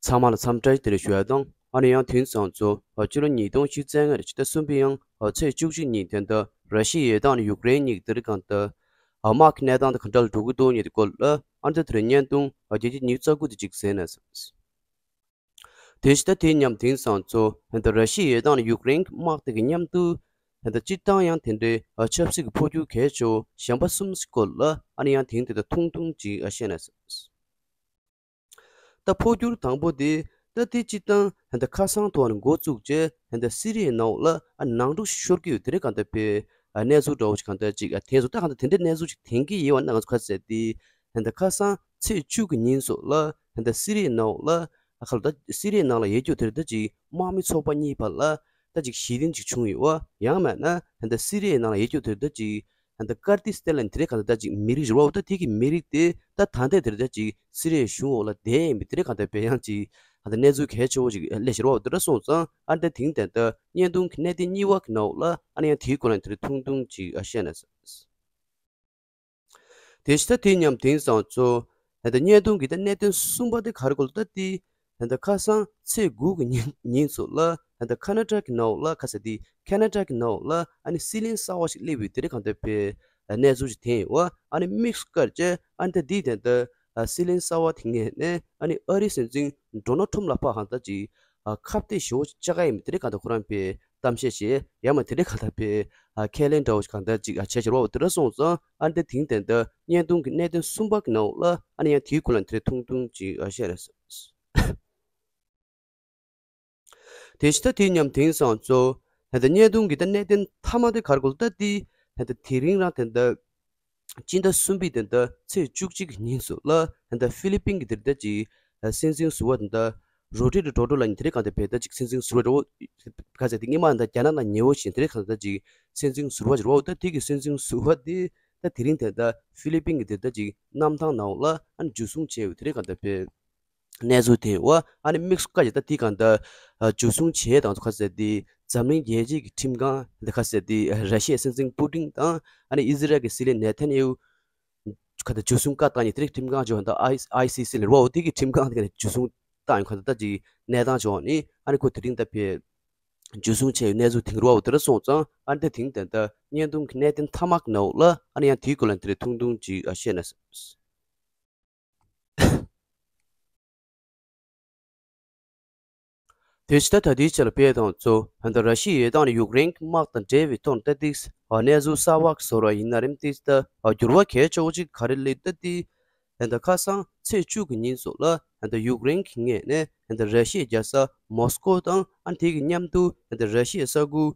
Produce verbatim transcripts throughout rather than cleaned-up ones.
ཚང་མ་ལ་འཚམས་འདྲི་དེ་རེ་ཞུ་ཡ་དང་། ཨ་ནི་ཡང་དེང་སང་ཚོ་ཕྱི་ལོ་ཉིས་སྟོང་ཉི་ཤུ་རྩ་ལྔ་རེ་ཕྱི་ཟླ་གསུམ་པའི་ཡང་ཚེས་བཅུ་གཅིག་ཉིན་དེ་འདྲ་ར་ཤི་ཡའི་དང་ཡུཀ་རེན་གཉིས་དེ་རིང་གང་ལྟར་དམག་གི་གནས་སྟངས་དེ་ག་འདྲ་ལ་འགྲོ་གི་འདུག་ཉེ་དེ་སྐོར་ལ་ཨ་ནི་དེ་རིང་བརྙན་ཐུང་བརྒྱད་ཅུ་ཉི་ཤུ་རྩ་དགུ་དེ་ཅིག་གསན་ན་བསམ། དེ་ཕྱི་ཟླ་དེའི་མཉམ་དེང་སང་ཚོ་ཧན་ད་ར་ཤི་ཡའི་དང་ཡུཀ་རེན་དམག་དེ་གི་མཉམ་དུ་ཧན་ད་སྤྱིར་བཏང་ཡང་དེ་འདྲའི་ཆབ་སྲིད་ཀྱི་འཕོ་འགྱུར་གལ་ཆེ་བོ་གཞན་པ་གསུམ་ཞིག་སྐོར་ལ་ཨ་ནི་ཡང་དེང་དེ་ད་ཐུང་ཐུང་ཅིག་བཤད་ན་བསམ། ད་འཕོ་འགྱུར་དང་པོ་དེ་ད་དེ་སྤྱིར་བཏང་ཧན་ད་ཁ་སང་ཐོག་ནས་འགོ་བཙུགས་རྗེས་ཧན་ད་སི་རི་ཡའི་ནང་ལ་ཨ་ནང་འཁྲུག་ཤོར་གྱི་ཡོད་དེ་རེད། གང་ལྟར་པའི་གནས་ཚུལ་འདྲ་བོ་ཞིག་གང་ལྟར་ཅིག་དེ་ཚོ་ད་གང་ལྟར་དེ་འདྲའི་གནས་ཚུལ་ཞིག་དེང་གི་ཡིན་པ་ན་ང་ཚོ་ཁ་གསལ་དེ་ཧན་ད་ཁ་སང་ཚེས་བཅུ་གི་ཉིན་སོགས་ལ་ཧན་ད་སི་རི་ཡའི་ནང་ལ་ཨ་ཁ་ལ་ད་སི་རི་ཡའི་ནང་ལ་ཡོད་རྒྱུ་དེར་ད་ཅིག་དམག་མི་ཚོགས་པ་གཉིས་བར་ལ་ད་ཅིག་ཞི་འདུན་ཅིག་བྱུང་ཡོད་པ། ཡང་མིན་ན་ཧན་ད་སི་རི་ཡའི་ནང་ལ་ཡོད་རྒྱུ་དེར་ད་ཅིག་ད་ཀར་ཏི་སྟེ་ལན་དེ་རེད། གང་ལྟར་ད་ཅིག་མི་རིགས་རེད་བ། ད་དེ་གི་མི་རིགས་དེ་ད་ད་ལྟ་དེར་ད་ཅིག་སི་རི་ཡའི་གཞུང་འོག་ལ་བསྡད་ཡིན་པ་དེ་རེད། གང་ལྟར་བས་ཡང་ཅིག་ད་གནས་ཚུལ་གལ་ཆེ་བོ་ཅིག་སླེབས་ཤར་བ་དེ་འདྲ་སོང་ཙང་ཨ་ད་དེང་དེ་ད་བརྙན་ཐུང་གི་གནད་དོན་གཉིས་པ་གི་ནང་ལ་ཨ་ནི་ཡང་དེའི་སྐོར་ལ་དེ་རིང་ཐུང་ཐུང་ཅིག་བཤད་ན་བསམ། དེ་ཕྱི་ད་དེ་མཉམ་དེང་སང་ཚོ་ད་བརྙན་ཐུང་གི་ད་གནད་དོན་གསུམ་པ་དེ་ག་རེ་སྐོར་ལ་ད་དེ། ད་ཁ་སང་ཚེས་དགུ་གི་ཉིན་ཉིན་སོགས་ལ་ད་ཁ་ན་ཌ་གི་ནང་ལ་ཁ་ས་དེ་ཁ་ན་ཌ་གི་ནང་ལ་ཨ་ནི་སྲིད་བློན་གསར་བ་ཞིག་སླེབས་ཡོད་དེ་རེད། གང་ལྟར་པའི་གནས་ཚུལ་ཞིག་ཐོན་ཡོད་པ། ཨ་ནི་དམིགས་སུ་བཀར་བྱས་ཨ་ནི་ད་དེའི་དོན་དུ་སྲིད་བློན་གསར་བ་དེ་ངོས་ནས་ཨ་ནི་ཨ་རིའི་སྲིད་འཛིན་ཌོ་ནལ་ཊམ་ཕ་ལ་ཕར་གང་ལྟར་ཅིག་ཁ་གཏད་ཞེ་པོ་ཅིག་བཅག་གི་ཡིན་པ་དེ་རེད། གང་ལྟར་ཁོ་རང་པའི་གཏམ་བཤད་བྱས་ཡང་མ་དེ་འདྲའི་གང་ལྟར་པའི་ཁས་ལེན་འདྲ་བོ་ཞིག་གང་ལྟར་ཅིག་བྱས་ཤར་བ་དེ་འདྲ་སོང་ཙང་ཨ་འདི་དེང་དེ་འདྲ་བརྙན་ཐུང་གི་གནད་དོན་གསུམ་པ་གི་ནང་ལ་ཨ་ནི་ཡང་དེའི་སྐོར་ལ་དེ་ཐུང་ཐུང་ཅིག་བཤད་རེད། དེ་ཕྱི་ད་དེ་མཉམ་དེང་སང་ཚོ་ད་བརྙན་ཐུང་གི་ད་གནད་དོན་མཐའ་མ་དེ་ག་རེ་སྐོར་ལ་ད་དེ་ད་དེ་རིང་རང་དེ་འདྲ། སྤྱི་ཟླ་གསུམ་པའི་དེ་འདྲ་ཚེས་བཅུ་གཅིག་གི་ཉིན་སོགས་ལ་དེ་འདྲ་ཧྥི་ལི་པིན་གྱི་དེ་འདྲ་ཅིག་སྲིད་འཛིན་ཟུར་པ་དེ་འདྲ་རོ་ཌི་རི་ཌོ་ཊོ་ལ་ནི་དེ་རིང་གང་དེ་བེད་ད་ཅིག་སྲིད་འཛིན་ཟུར་པ་རེད་བ། ག་ཚད་དེ་སྔོན་མ་འདྲ་རྒྱ་ནག་ལ་ཉེ་བོ་ཞིག་དེ་རིང་གང་དེ་ཅིག་སྲིད་འཛིན་ཟུར་པ་ཅིག་རེད་བ། ད་དེ་གི་སྲིད་འཛིན་ཟུར་པ་དེ་ད་དེ་རིང་དེ་འདྲ་ཧྥི་ལི་པིན་གྱི་དེ་འདྲ་ཅིག་གནམ་ཐང་ནང་ལ་ཨ་ནི་འཇུ་བཟུང་བྱས་ཡོད་དེ་རིང་གང་དེ་བེད། གནས་ཚུལ་དེ་བ་ཨ་ནི་དམིགས་སུ་བཀར་ཡོད། ད་དེ་གང་ལྟར་འཇུ་བཟུང་བྱས་དང་ཚོ་ཁ་གསལ་དེ་འཛམ་གླིང་རྒྱལ་སྤྱི་གི་ཁྲིམས་ཁང་འདི་ཁ་གསལ་དེ་ར་ཤི་ཡའི་སྲིད་འཛིན་པུ་ཏིན་དང་ཨ་ནི་ཨི་ཟི་རལ་གྱི་སྲིད་བློན་ནེ་ཐན་ཡ་ཧུ་ཁ་ད་འཇུ་བཟུང་བཀའ་བཏང་ཡོད། དེ་རིགས་ཁྲིམས་ཁང་ཅིག་ད་ཨའི་སི་སི་ལ་རེད་བ། འོ་དེ་གི་ཁྲིམས་ཁང་དེ་ག་ནས་འཇུ་བཟུང་བཏང་ཡོད། ཁ་ད་ད་ཅིག་གནས་སྟངས་ཅིག་ནི་ཨ་ནི་ཁོ་དེ་རིང་ད་བེད་འཇུ་བཟུང་བྱས་ཡོད་གནས་ཚུལ་དེང་རུ་བ་འོ་དེ་ར་སོང་ཙང་ཨ་ནི་ད་དེང་དེ་ད་བརྙན་ཐུང་གི་གནད་དོན་མཐའ་མ་གི་ནང་ལ་ཨ་ནི་ཡང་དེའི་སྐོར་ལ་དེ་རིང་ཐུང་ཐུང་ཅིག་བཤད་ན་བསམ། དེ་ཕྱི་ད་ད་ལྟའི་ཆར་བལ་དང་ཚོ་ད་ལྟ་ར་ཤི་ཡའི་དང་ནི་ཡུཀ་རེན་གྱི་དམག་དང་འབྲེལ་བའི་ཐོག་ནས་ད་ཏིག་གནས་ཚུལ་གསར་བ་བཟོ་ར་ཡིན་ན་རིམ་ཏིག་ད་འགྱུར་བ་གལ་ཆེ་བོ་ཅིག་ག་རེ་སླེབས་ད་ཏིག་ད་ལྟ་ཁ་སང་ཚེས་བཅུ་གི་ཉིན་སོགས་ལ་ད་ལྟ་ཡུཀ་རེན་གྱི་ངོས་ནས་ད་ལྟ་ར་ཤི་ཡའི་རྒྱལ་ས་མོ་སི་ཀོ་དང་ཨ་ནི་དེ་གི་མཉམ་དུ་ད་ལྟ་ར་ཤི་ཡའི་ས་ཁུལ་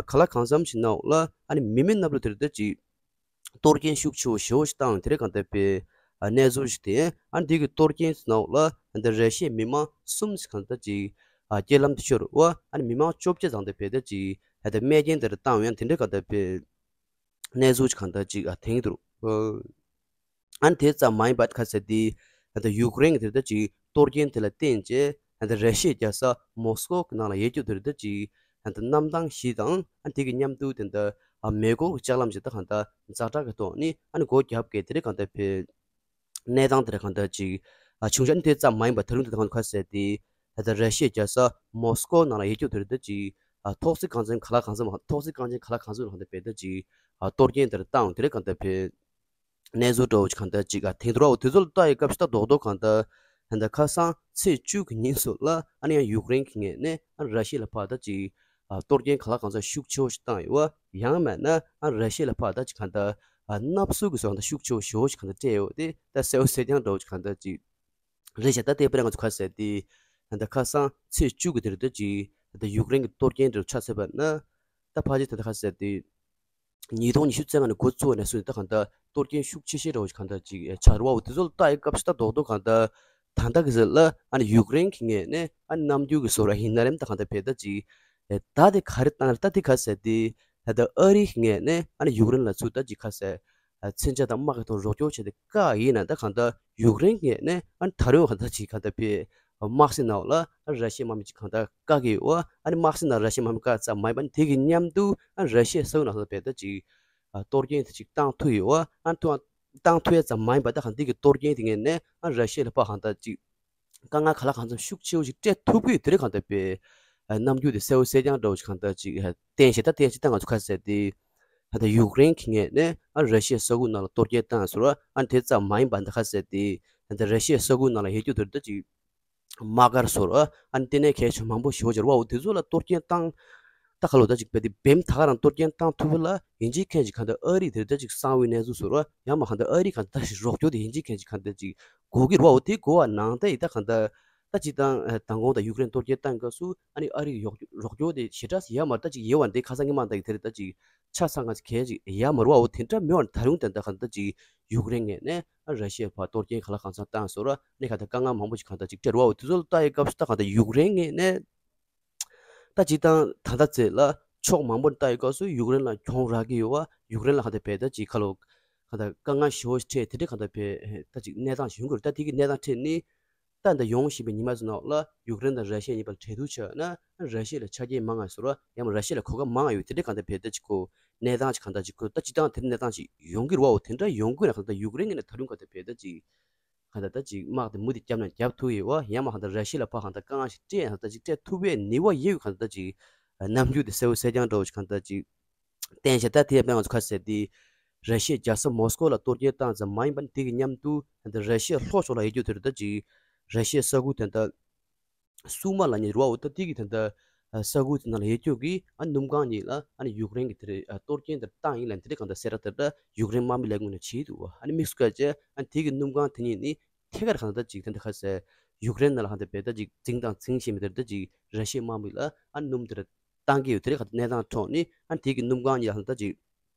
ག་ལ་གང་འཚམ་ཞིག་ནང་ལ་ཨ་ནི་མི་མེད་གནམ་གྲུ་དེར་ད་ཅིག་གཏོར་སྐྱོན་ཤུགས་ཆེ་བོ་ཞེ་པོ་ཞིག་བཏང་དེ་རེད། གང་ལྟར་བའི་གནས་ཚུལ་ཞིག་དེ་ཨ་ནི་དེ་གི་གཏོར་སྐྱོན་ནང་ལ་ཨ་ནི་ར་ཤི་ཡའི་མི་མང་གསུམ་ཞིག་གང་ལྟར་ཅིག་རྐྱེན་ལམ་དུ་ཤོར་བ། ཨ་ནི་མི་མང་བཅོ་བརྒྱད་ཙམ་དེ་བས་ད་ཅིག་ཨ་ནི་རྨས་སྐྱོན་དེ་རུ་བཏང་བ་ཡང་དེ་འདྲའི་གང་ལྟར་བའི་གནས་ཚུལ་ཞིག་གང་ལྟར་ཅིག་ཨ་ཐེངས་དུ་ཨ་ནི་དེ་ཙམ་མ་ཡིན་པ་ཁ་གསལ་དེ་ཨ་ནི་ཡུཀ་རེན་གྱི་དེ་ད་ཅིག་གཏོར་སྐྱོན་དེ་ལ་བརྟེན་བྱས་ཨ་ནི་ར་ཤི་ཡའི་རྒྱལ་ས་མོ་སི་ཀོ་གི་ནང་ལ་ཡོད་རྒྱུ་དེ་རེད། ད་ཅིག་ཨ་ནི་གནམ་ཐང་བཞི་དང་ཨ་ནི་དེ་གི་མཉམ་དུ་དེ་འདྲ་ཨ་མེ་འཁོར་གྱི་ལྕགས་ལམ་ཞིག་ད་གང་ལྟར་ཛ་དྲག་གི་ཐོག་ནས་ཨ་ནི་སྒོ་བརྒྱབ་སྐད་དེ་རེད། གང་ལྟར་བའི་གནས་སྟངས་དེ་རེད། གང་ལྟར་ཅིག་ཨ་བྱུང་ཤག་ཨ་ནི་དེ་ཙམ་མ་ཡིན་པ་ད་རུང་དེ་ད་གང་ཁ་གསལ་དེ་ད་ལྟ་ར་ཤི་ཡའི་རྒྱལ་ས་མོ་སི་ཀོ་ནང་ལ་ཡོད་རྒྱུ་དེ་རེད། ད་ཅིག་ཨ་ཐོག་བརྩེགས་གང་འཚམ་ག་ལ་གང་འཚམ་ཐོག་བརྩེགས་གང་འཚམ་ག་ལ་གང་འཚམ་གང་ལྟར་བས་ད་ཅིག་ཨ་གཏོར་སྐྱོན་དེ་རུ་བཏང་དེ་རེད། གང་ལྟར་བའི་གནས་ཚུལ་འདྲ་བོ་ཅིག་གང་ལྟར་ཅིག་ཨ་ཐེངས་དུ་ར་འོ་དེ་ཚོ་ལ་ལྟ་ཡི་སྐབས་ཤིག་ད་རྡོག་རྡོག་གང་ལྟར་ད་ལྟ་ཁ་སང་ཚེས་བཅུ་གི་ཉིན་སོགས་ལ་ཨ་ནི་ཡང་ཡུཀ་རེན་གྱི་ངོས་ནས་ཨ་ནི་ར་ཤི་ཡ་ལ་ཕར་ད་ཅིག་ཨ་གཏོར་སྐྱོན་ག་ལ་གང་འཚམ་ཤུགས་ཆེ་བོ་ཞིག་བཏང་ཡོད་པ། ཡང་མིན་ན་ཨ་ནི་ར་ཤི་ཡ་ལ་ཕར་ད་ཅིག་གང་ལྟར་ཨ་གནབ་གསོལ་གྱི་བཟོ་འདྲ་ཤུགས་ཆེ་བོ་ཞེ་པོ་ཞིག་གང་ལྟར་སྤྲད་ཡོད་དེ་ད་གསལ་པོ་གསལ་རྐྱང་འདྲ་བོ་ཅིག་གང་ལྟར་ཅིག་རེད་ཤག་ད་ལྟའི་བར་ང་ཚོ་ཁ་གསལ་དེ་ད་ལྟ་ཁ་སང་ཚེས་བཅུ་གི་དེ་རུ་ད་ཅིག་ད་ལྟ་ཡུཀ་རེན་གྱི་གཏོར་སྐྱོན་དེ་རུ་ཆ་མཚོན་པ་ན་ད་ཕལ་ཆེར་ད་ལྟ་ཁ་གསལ་དེ། ཉིས་སྟོང་ཉི་ཤུ་རྩ་ལྔ་ནས་འགོ་བཙུགས་པ་ནས་བཟུང་ནས་ད་གང་ལྟར་གཏོར་སྐྱོན་ཤུགས་ཆེ་ཤོས་འདྲ་བོ་ཞིག་གང་ལྟར་ཅིག་ཆགས་རེད་བ། འོ་དེ་ཚོ་ལ་ལྟ་ཡི་སྐབས་སུ་ད་རྡོག་རྡོག་གང་ལྟར་ད་ལྟ་གི་ཟེར་ལ་ཨ་ནི་ཡུཀ་རེན་གྱི་ངོས་ནས་ཨ་ནི་ནམ་རྒྱུན་གྱི་བཟོ་འདྲ་ཡིན་ན་རེད། ད་གང་ལྟར་བས་ད་ཅིག་ད་དེ་ག་རེ་བཏང་རེད། ད་དེ་ག་ཟེར་དེ་ད་ལྟ་ཨ་རི་གི་ངོས་ནས་ཨ་ནི་ཡུཀ་རེན་ལ་ཚུར་ད་ཅིག་ག་ཟེར་མཚོན་ཆ་དང་དམག་གི་ཐོག་རོགས་སྐྱོར་བྱས་ཏེ་བཀག་ཡིན་ན། ད་གང་ལྟར་ཡུཀ་རེན་གྱི་ངོས་ནས་ཨ་ནི་ད་རུང་གང་ལྟར་ཅིག་གང་ལྟར་བས། དམག་སའི་ནང་ལ་ར་ཤི་ཡའི་དམག་མི་ཅིག་གང་ལྟར་བཀག་གི་ཡོད། ཨ་ནི་དམག་སའི་ནང་ར་ཤི་ཡའི་དམག་མི་བཀག་ཙམ་མ་ཡིན་པ་ནི་དེ་གི་མཉམ་དུ་ཨ་ནི་ར་ཤི་ཡའི་ས་ཁུལ་ནང་ལ་བས་ད་ཅིག་ཨ་གཏོར་སྐྱོན་དེ་ཅིག་བཏང་ཐུབ་ཡོད། ཨ་ནི་ཐུབ་བཏང་ཐུབ་ཡ་ཙམ་མ་ཡིན་པ་ད་གང་འདི་གི་གཏོར་སྐྱོན་དེ་ངོས་ནས་ཨ་ནི་ར་ཤི་ཡ་ལ་ཕར་གང་ལྟར་ཅིག་ དཀའ་ངལ་ག་ལ་གང་འཚམ་ཤུགས་ཆེ་བོ་ཞིག་སྤྲད་ཐུབ་ཀྱི་ཡོད། དེ་རིང་གང་ལྟར་པའི་ཨ་རྣམ་འགྱུར་དེ་གསལ་བོ་གསལ་རྐྱང་འདྲ་བོ་ཞིག་གང་ལྟར་ཅིག་ཨ་བསྟན་ཤག་ད་བསྟན་ཤག་ད་ང་ཚོ་ཁ་གསལ་དེ་གང་ལྟར་ཡུཀ་རེན་གྱི་ངོས་ནས་ཨ་ར་ཤི་ཡའི་ས་ཁུལ་ནང་ལ་གཏོར་སྐྱོན་བཏང་ཟེར་བ། ཨ་དེ་ཙམ་མ་ཡིན་པ་འདི་ཁ་གསལ་དེ་གང་ལྟར་ར་ཤི་ཡའི་ས་ཁུལ་ནང་ལ་ཡོད་རྒྱུ་དེ་ད་ཅིག་དམག་སྒར་ཟེར་བ། ཨ་ནི་ལྟེ་གནས་གལ་ཆེ་མང་པོ་ཞེ་པོ་ཅིག་རེད་བ། འོ་དེ་ཚོ་ལ་གཏོར་སྐྱོན་བཏང་། ད་ག་ལོ་ད་ཅིག་བེད་དེ་བེམ་ད་ག་རང་གཏོར་སྐྱོན་བཏང་ཐུབ་པ་ལ་ཡིན་གཅིག་མཁན་གཅིག་གང་ལྟར་ཨ་རི་དེར་ད་ཅིག་གསང་བའི་གནས་ཚུལ་ཟེར་བ། ཡང་མ་གང་ལྟར་ཨ་རི་གང་ལྟར་ད་ཅིག་རོགས་སྐྱོར་དེ་ཡིན་གཅིག་མཁན་གཅིག་གང་ལྟར་ཅིག་དགོས་ཀྱི་རེད་བ། འོ་དེ་དགོས་པ་ནང་བཞིན་ད་གང་ལྟར་ད་ཅིག་དང་མདང་དགོང་དང་ཡུཀ་རེན་གཏོར་སྐྱོན་བཏང་སྐབས་སུ་ཨ་ནི་ཨ་རི་གི་རོགས་རོགས་སྐྱོར་དེ་ཞེ་དྲག་ཡོད་མ་རེད། ད་ཅིག་ཡོད་པ་འདི་ཁ་སང་ཉི་མ་ད་ཡིན་དེ་རེད། ད་ཅིག་ཆ་ཚང་ང་ཅིག་གལ་ཅིག་ཡོད་མ་རེད་བ། འོ་དེ་འདྲ་མེད་པ་ད་རུང་དེ་འདྲ་གང་ལྟར་ཅིག་ཡུཀ་རེན་ངོས་ནས་ཨ་ར་ཤི་ཡའི་བར་གཏོར་སྐྱོན་ག་ལ་གང་འཚམ་བཏང་ཟེར་བ། ཨ་ནི་གང་ལྟར་དཀའ་ངལ་མང་པོ་ཞིག་གང་ལྟར་ཅིག་སྤྲད་རེད་བ། འོ་དེ་ཚོ་ལ་ལྟ་ཡི་སྐབས་སུ་ད་གང་ལྟར་ཡུཀ་རེན་ངོས་ནས་ད་ཅིག་དང་ད་ལྟ་ཚེ་ལ་ཕྱོགས་མང་པོ་ལ་ལྟ་ཡི་སྐབས་སུ་ཡུཀ་རེན་ལ་གྱོང་རག་གི་ཡོད་བ། ཡུཀ་རེན་ལ་གང་ལྟར་བས་ད་ཅིག་ཁ་ལོ་གང་ལྟར་དཀའ་ངལ་ཞེ་པོ་ཞིག་འཕྲད། དེ་འདྲ་གང་ལྟར་བས་ད་ཅིག་གནས་སྟངས་ཤིག་ཡོང་གི་རེད། ད་དེ་གི་གནས་སྟངས་འཕྲད་ནི་ད་ལྟ་ཡོང་བཞིན་པའི་ཉི་མ་ཚོ་ནང་ལ་ཡུཀ་རེན་དང་ར་ཤི་ཡ་གཉིས་བར་འབྲེལ་གཏུག་བྱས་ན་ར་ཤི་ཡ་ལ་ཆ་རྐྱེན་མང་ང་ཡོད་ཟེར་བ། ཡང་ན་ར་ཤི་ཡ་ལ་གོ་སྐབས་མང་ང་ཡོད། དེ་འདྲ་གང་ལྟར་བས་ད་ཅིག་གོ་གནས་སྟངས་ཅིག་གང་ལྟར་ཅིག་གོ་ད་སྤྱིར་བཏང་དེ་འདྲ་གནས་སྟངས་ཅིག་ཡོང་གི་རེད་བ། འོ་དེ་འདྲ་ཡོང་གི་ན་གང་ལྟར་ཡུཀ་རེན་གྱི་ནས་ད་རུང་གང་ལྟར་བས་ད་ཅིག་གང་ལྟར་ད་ཅིག་དམག་དེ་མུ་མཐུད་བརྒྱབ་ན་བརྒྱབ་ཐུབ་ཡོད་བ། ཡང་མ་གང་ལྟར་ར་ཤི་ཡ་ལ་ཕར་གང་ལྟར་དཀའ་ངལ་ཞིག་སྤྲད་ཡང་ད་ཅིག་སྤྲད་ཐུབ་པའི་ནུས་པ་ཡོད། གང་ལྟར་ད་ཅིག་རྣམ་འགྱུར་དེ་གསལ་པོ་གསལ་རྐྱང་འདྲ་བོ་ཞིག་གང་ལྟར་ཅིག་བསྟན་ཤག་ད་དེ་ཡང་ང་ཚོ་ཁ་གསལ་དེ་ར་ཤི་ཡའི་རྒྱལ་ས་མོ་སི་ཀོ་ལ་གཏོར་སྐྱོན་བཏང་ཙམ་མ་ཡིན་པ་ནི་དེ་གི་མཉམ་དུ་ད་ལྟ་ར་ཤི་ཡའི་ལྷོ་ཕྱོགས་ལ་ཡོད་རྒྱུ་དེར་ད་ཅིག་ར་ཤི་ཡའི་ས་ཁུལ་དེ་ད་སུ་མ་ལ་ཉེ་རུ་བ། འོ་ད་དེ་གི་ད་ལྟ་ས་ཁུལ་དེ་ནང་ལ་ཡོད་རྒྱུ་གི་ཨ་སྣུམ་ཁང་གཉིས་ལ་ཨ་ནི་ཡུཀ་རེན་གི་དེ་རེད་གཏོར་སྐྱོན་དེ་བཏང་ཡིན་ལ་དེ་རེད་གང་ལྟར་གསལ་བསྒྲགས་དེ་ད་ཡུཀ་རེན་དམག་མི་ལས་ཁུངས་ནས་བྱས་འདུག་བ། ཨ་ནི་དམིགས་སུ་བཀར་བྱས་ཨ་ནི་དེ་གི་སྣུམ་ཁང་དེ་གཉིས་ནི་ཐད་ཀར་གང་ལྟར་ཅིག་ད་ལྟ་ཁ་གསལ་ཡུཀ་རེན་ནང་ལ་གང་ལྟར་བས་ད་ཅིག་འཛིང་དང་འཛིང་བཞིན་པའི་དེར་ད་ཅིག་ར་ཤི་ཡའི་དམག་མི་ལ་ཨ་སྣུམ་དེར་བཏང་གི་ཡོད། དེ་རེད་གང་ལྟར་གནས་སྟངས་ཐོག་ནི་ཨ་ནི་དེ་གི་སྣུམ་ཁང་གཉིས་ལ་གང་ལྟར་ཅིག་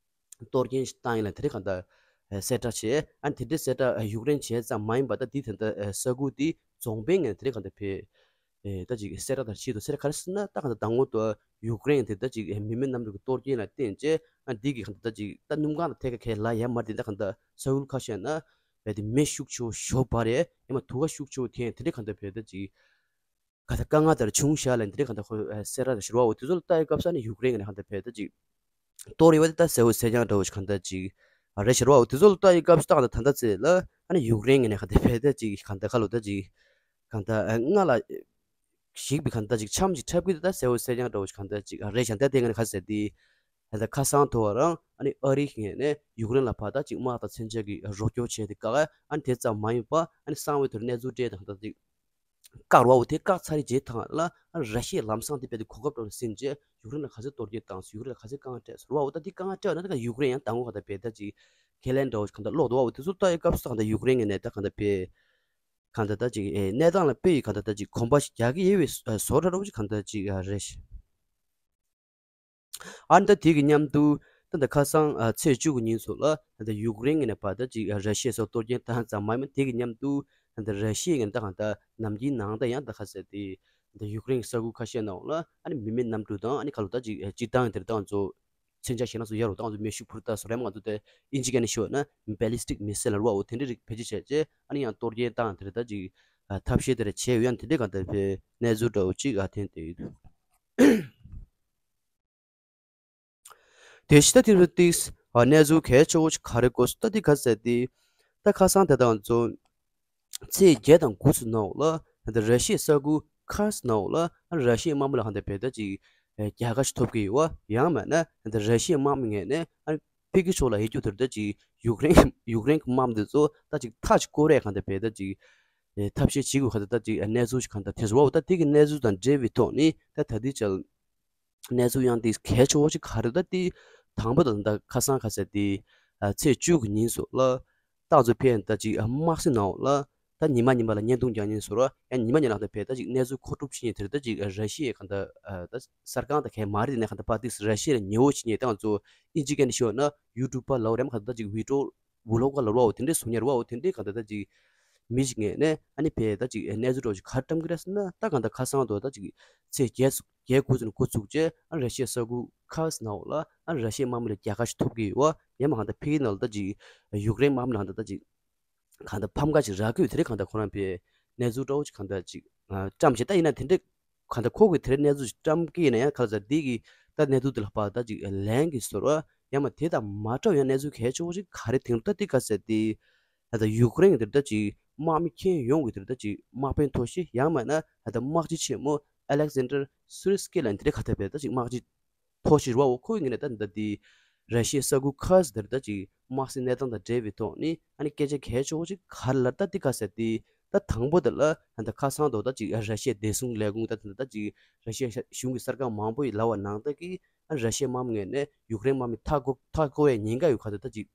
གཏོར་སྐྱོན་ཞིག་བཏང་ཡིན་ལ་དེ་རིང་གང་ལྟར་གསལ་བསྒྲགས་བྱས། ཨ་དེ་འདྲའི་གསལ་བསྒྲགས་ཡུཀ་རེན་བྱས་ཙམ་མ་ཡིན་པ་ད་འདི་ད་ལྟ་ས་ཁུལ་དེ་རྫོང་དཔོན་ངོས་ནས་དེ་རིང་གང་ལྟར་བས་ད་ཅིག་གསལ་བསྒྲགས་དང་ཆེད་དུ་གསལ་བསྒྲགས་ག་རེ་ཟེར་ན། ད་གང་ལྟར་མདང་དགོང་དུ་ཡུཀ་རེན་དེ་ད་ཅིག་མི་མེད་གནམ་གྲུ་གི་གཏོར་སྐྱོན་ལ་བརྟེན་བྱས་ཨ་འདི་གི་གང་ལྟར་ད་ཅིག་ད་སྣུམ་ཁང་ལ་ཐད་ཀར་ཁས་ལ་ཡ་མ་རེད། དེ་འདྲ་གང་ལྟར་ས་ཁུལ་ཁ་ཤས་ན་བས་དེ་མེ་ཤུགས་ཆེ་བོ་ཞོ་བ་རེད། ཡང་མ་དུ་བ་ཤུགས་ཆེ་བོ་འཐེན་དེ་འདྲ་གང་ལྟར་བས་ད་ཅིག་ག་ད་དཀའ་ངལ་དེར་བྱུང་བཞག་ལ་འདི་འདྲ་གང་ལྟར་ཁོ་གསལ་བསྒྲགས་དང་ཞུ་བ། འོ་དེ་ཚོ་ལ་ལྟ་ཡི་སྐབས་སུ་ཨ་ནི་ཡུཀ་རེན་ངོས་ནས་གང་ལྟར་བས་ད་ཅིག་གཏོར་ཡོད་པ་དེ་ད་གསལ་བོ་གསལ་རྐྱང་འདྲ་བོ་ཞིག་གང་ལྟར་ཅིག་རེད་ཤག་རེད་བ། འོ་དེ་ཚོ་ལ་ལྟ་ཡི་སྐབས་སུ་ད་གང་ལྟར་ད་ལྟ་ཚེ་ལ་ཨ་ནི་ཡུཀ་རེན་ངོས་ནས་གང་ལྟར་བས་ད་ཅིག་གང་ལྟར་ཁ་ལོ་ད་ཅིག་གང་ལྟར་སྔ་ལ་ཞིག་པའི་གང་ལྟར་ཅིག་འཆམ་ཅིག་འཁྲབ་ཀྱི་དེ་ད་གསལ་བོ་གསལ་རྐྱང་འདྲ་བོ་ཞིག་གང་ལྟར་ཅིག་རེད་ཤག་ད་དེ་ངོས་ནས་ག་ཟེར་དེ་ད་ལྟ་ཁ་སང་ཐོ་བ་རང་ཨ་ནི་ཨ་རི་ངོས་ནས་ཡུཀ་རེན་ལ་ཕར་ད་ཅིག་དམག་དང་མཚོན་ཆ་གི་རོགས་སྐྱོར་བྱས་ཏེ་བཀག་ཨ་ནི་དེ་ཙམ་མ་ཡིན་པ་ཨ་ནི་གསང་བའི་ཐོག་གནས་ཚུལ་སྤྲད་དང་ད་ཅིག་བཀག་རོགས་དེ་བཀག་ཚར་རྗེས་ཐང་ལ་ར་ཤི་ཡས་ལམ་སང་དེ་བས་དེ་གོ་སྐབས་སྤྲད་ཟིན་རྗེས་ཡུཀ་རེན་ལ་ག་ཚོད་གཏོར་སྐྱོན་བཏང་སོང་། ཡུཀ་རེན་ལ་ག་ཚོད་དཀའ་ངལ་འཕྲད་སོང་རོགས། འོ་ད་དེ་དཀའ་ངལ་འཕྲད་པ་ན་ད་ག་ཡུཀ་རེན་ཡང་དང་པོ་ག་ད་བས་ད་ཅིག་ཁས་ལེན་འདྲ་བོ་ག་ད་ལོག་འདུག་བ། འོ་དེ་ཚོ་ལྟ་ཡི་སྐབས་སུ་ག་ད་ཡུཀ་རེན་ངོས་ནས་ད་ག་ད་བས་ག་ད་ད་ཅིག་གནས་སྟངས་ལ་དཔེ་ཡི་ག་ད་ད་ཅིག་གོམ་པ་ཞིག་རྒྱག་གི་ཡོད་པའི་བཟོ་འདྲ་འདྲ་བོ་ཅིག་ག་ད་ཅིག་རེད། ཨ་ནི་ད་དེ་གི་མཉམ་དུ་ད་ད་ཁ་སང་ཨ་ཚེས་བཅུ་གི་ཉིན་སོགས་ལ་ད་ད་ཡུཀ་རེན་ངོས་ནས་ཕར་ད་ཅིག་ཨ་ར་ཤི་ཡ་སོགས་གཏོར་སྐྱོན་བཏང་ཙམ་མ་ཡིན་པ་དེ་གི་མཉམ་དུ་ད་ད་ར་ཤི་ཡ་ངོས་ནས་ད་གང་ལྟར་ནམ་རྒྱུན་ནང་ད་ཡང་ད་ག་ཟེར་དེ་ད་ཡུཀ་རེན་གྱི་ས་ཁུལ་ཁ་ཤས་ནང་ལ་ཨ་ནི་མི་མེད་གནམ་གྲུ་དང་ཨ་ནི་ཁ་ལོ་ད་ཅིག་ཨ་སྤྱིར་བཏང་དེར་ད་ང་ཚོ་མཚོན་ཆ་ཞེ་ན་སོ་ཡ་རོ་ད་ང་ཚོ་མེ་ཤུགས་འཕུར་མདའ་སོགས་རེད། ང་ཚོ་དེ་ཨིན་ཇི་སྐད་ནས་ཞུས་ན་ballistic missile ལབ་རོ། འོ་དེ་འདྲའི་རིགས་བེད་སྤྱོད་བྱས་རྗེས་ཨ་ནི་ཡང་གཏོར་སྐྱོན་བཏང་དེར་ད་ཅིག་ཨ་ཐབས་ཤེས་དེ་ར་བྱས་ཡོད། ཡང་དེ་འདྲའི་གང་ལྟར་བའི་གནས་ཚུལ་འདྲ་བོ་ཅིག་ཨ་ཐོན་བསྡད་ཡོད་འདུག་དེ་ཕྱི་ད་དེ་རུ་ཏིགས་ཨ་གནས་ཚུལ་གལ་ཆེ་བོ་ཞིག་ག་རེ་གོ་སོང་ད་དེ་ག་ཟེར་དེ། ད་ཁ་སང་དེ་དང་ཚོ་ཚེས་བརྒྱད་དང་དགུ་ཚོ་ནང་ལ་ད་ར་ཤི་ཡའི་ས་ཁུལ་ཁར་སི་ནང་ལ་ཨ་ར་ཤི་ཡའི་དམག་མི་ལ་ཧ་ད་བས་ད་ཅིག་ཨ་རྒྱལ་ཁ་ཞིག་ཐོབ་ཀྱི་ཡོད་བ། ཡང་མིན་ན་ད་ར་ཤི་ཡའི་དམག་མི་ངོས་ནས་ཨ་ཕ་གི་ཕྱོགས་ལ་ཡོད་རྒྱུ་དེར་ད་ཅིག་ཡུཀ་རེན་ཡུཀ་རེན་གྱི་དམག་མི་དེ་ཚོ་ད་ཅིག་མཐའ་ཅིག་བསྐོར་རེས་གང་ད་བས་ད་ཅིག་ཨ་ཐབས་ཤེས་བྱེད་དགོས་ག་ད་ད་ཅིག་གནས་ཚུལ་ཞིག་གང་ད་དེ་ཚོ་བ། འོ་ད་དེ་གི་གནས་ཚུལ་དང་འབྲེལ་བའི་ཐོག་ནས་ད་ད་དེ་ཅལ། གནས་ཚུལ་ཡང་དེ་གལ་ཆེ་བོ་ཞིག་ག་རེ་ད་དེ་དང་པོ་དང་ད་ཁ་སང་ཁ་སང་དེ་ཨ་ཚེས་བཅུ་གི་ཉིན་སོགས་ལ་ཏང་ཙུའུ་ཕིང་ད་ཅིག་ཨ་དམག་སྲིད་ནང་ལ་ད་ཉི་མ་ཉི་མ་ལ་བརྙན་ཐུང་རྒྱག་མཁན་སོགས་ར་ཡང་ཉི་མ་ཉི་མ་ལ་ད་བས་ད་ཅིག་གནས་ཚུལ་མཁོ་སྒྲུབ་བྱེད་མཁན་དེ་རེད། ད་ཅིག་ཨ་ར་ཤི་ཡའི་གང་ད་ཨ་ད་གསར་ཁང་ད་གས་མ་རེད་དེ་ནས་གང་ད་པ་ཏིག་ར་ཤི་ཡ་ལ་ཉེ་བོ་བྱེད་མཁན་ཏང་ཙུའུ་ཨིན་ཇི་སྐད་ནས་ཞུས་ན་ཡུ་ཊུབ་པ་ལབ་རེད་མ་གང་ད་ད་ཅིག་བི་ཌི་ཡོ་བུ་ལོག་ག་ལབ་རོགས། འོ་དེ་འདྲའི་བཟོ་མཁན་རེད་བ། འོ་དེ་འདྲའི་གང་ལྟར་ད་ཅིག་མི་ཞིག་ངོས་ནས་ཨ་ནི་བས་ད་ཅིག་གནས་ཚུལ་འདྲ་བོ་ཞིག་ག་རེ་བཀྲམ་གི་རེད་ཟེར་ན། ད་གང་ལྟར་ཁ་སང་དུ་ད་ཅིག་ཚེས་བརྒྱད་བརྒྱད་དགུ་ཚོ་ནས་འགོ་ཚུགས་རྗེས་ཨ་ར་ཤི་ཡའི་ས་ཁུལ་ཁར་སི་ནང་ལ་ཨ་ར་ཤི་ཡའི་དམག་མི་ལ་རྒྱལ་ཁ་ཞིག་ཐོབ་ཀྱི་ཡོད་བ། ཡང་མ་གང་ལྟར་ཕ་གི་ནང་ལ་ད་ཅིག་ཡུཀ་རེན་དམག་མི་ལ་གང་ལྟར་ད་ཅིག་གང་ལྟར་ཕམ་ཁ་ཞིག་རག་གི་ཡོད། དེ་རིང་གང་ལྟར་ཁོ་རང་བས་གནས་ཚུལ་འདྲ་བོ་ཞིག་གང་ལྟར་ཅིག་བཀྲམ་བྱས། ད་ཡིན་ན་དེ་འདྲའི་གང་ལྟར་ཁོ་གིས་དེ་རིང་གནས་ཚུལ་ཞིག་བཀྲམ་གི་ཡིན་ན་ཡང་ག་ལ་ཟེར་འདི་གི་ད་གནས་ཚུལ་དེ་ལ་ཕར་ད་ཅིག་ལན་གི་ཟེར་བ། ཡང་མ་དེ་དང་མ་འདྲ་བའི་ཡང་གནས་ཚུལ་གལ་ཆེ་བོ་ཞིག་ག་རེ་དེང་རུ་ད་འདི་ག་ཟེར་འདི་ད་ད་ཡུཀ་རེན་གི་དེ་ད་ཅིག་ དམག་མི་ཁྱོན་ཡོངས་ཀྱི་དེ་ད་ཅིག་དམག་དཔོན་མཐོ་ཤོས། ཡང་མིན་ན་ད་ལྟ་དམག་སྤྱི་ཆེན་མོ་ཨ་ལེག་ཟན་ཌར་སུ་རི་སི་ཀི་ལབ་མཁན་དེ་འདྲ་ག་ད་བས་ད་ཅིག་དམག་སྤྱི་མཐོ་ཤོས་རེད་བ། འོ་ཁོའི་ངོས་ནས་ད་ད་དེ་ར་ཤི་ཡའི་ས་ཁུལ་ཁ་ཙ་དེར་ད་ཅིག་དམག་སའི་གནས་སྟངས་དང་འབྲེལ་བའི་ཐོག་ནས་ཨ་ནི་སྐད་ཆ་གལ་ཆེ་བོ་ཅིག་ག་རེ་ལབ་ད་དེ་ག་ཟེར་དེ། ད་དང་པོ་དེ་ལ་ད་ཁ་སང་དུ་ད་ཅིག་ར་ཤི་ཡའི་བདེ་སྲུང་ལས་ཁུངས་ད་ད་ཅིག་ར་ཤི་ཡའི་གཞུང་གི་གསར་ཁང་མང་པོ་ཡིས་ལབ་པ་ནང་ལྟར་གྱི་ཨ་ར་ཤི་ཡའི་དམག་མི་ངོས་ནས་ཡུཀ་རེན་དམག་མི་མཐའ་འཁོབ་མཐའ་འཁོབ་པའི་ཉེན་ཁ་ཡོད་ཁ་ད་ད་ཅིག་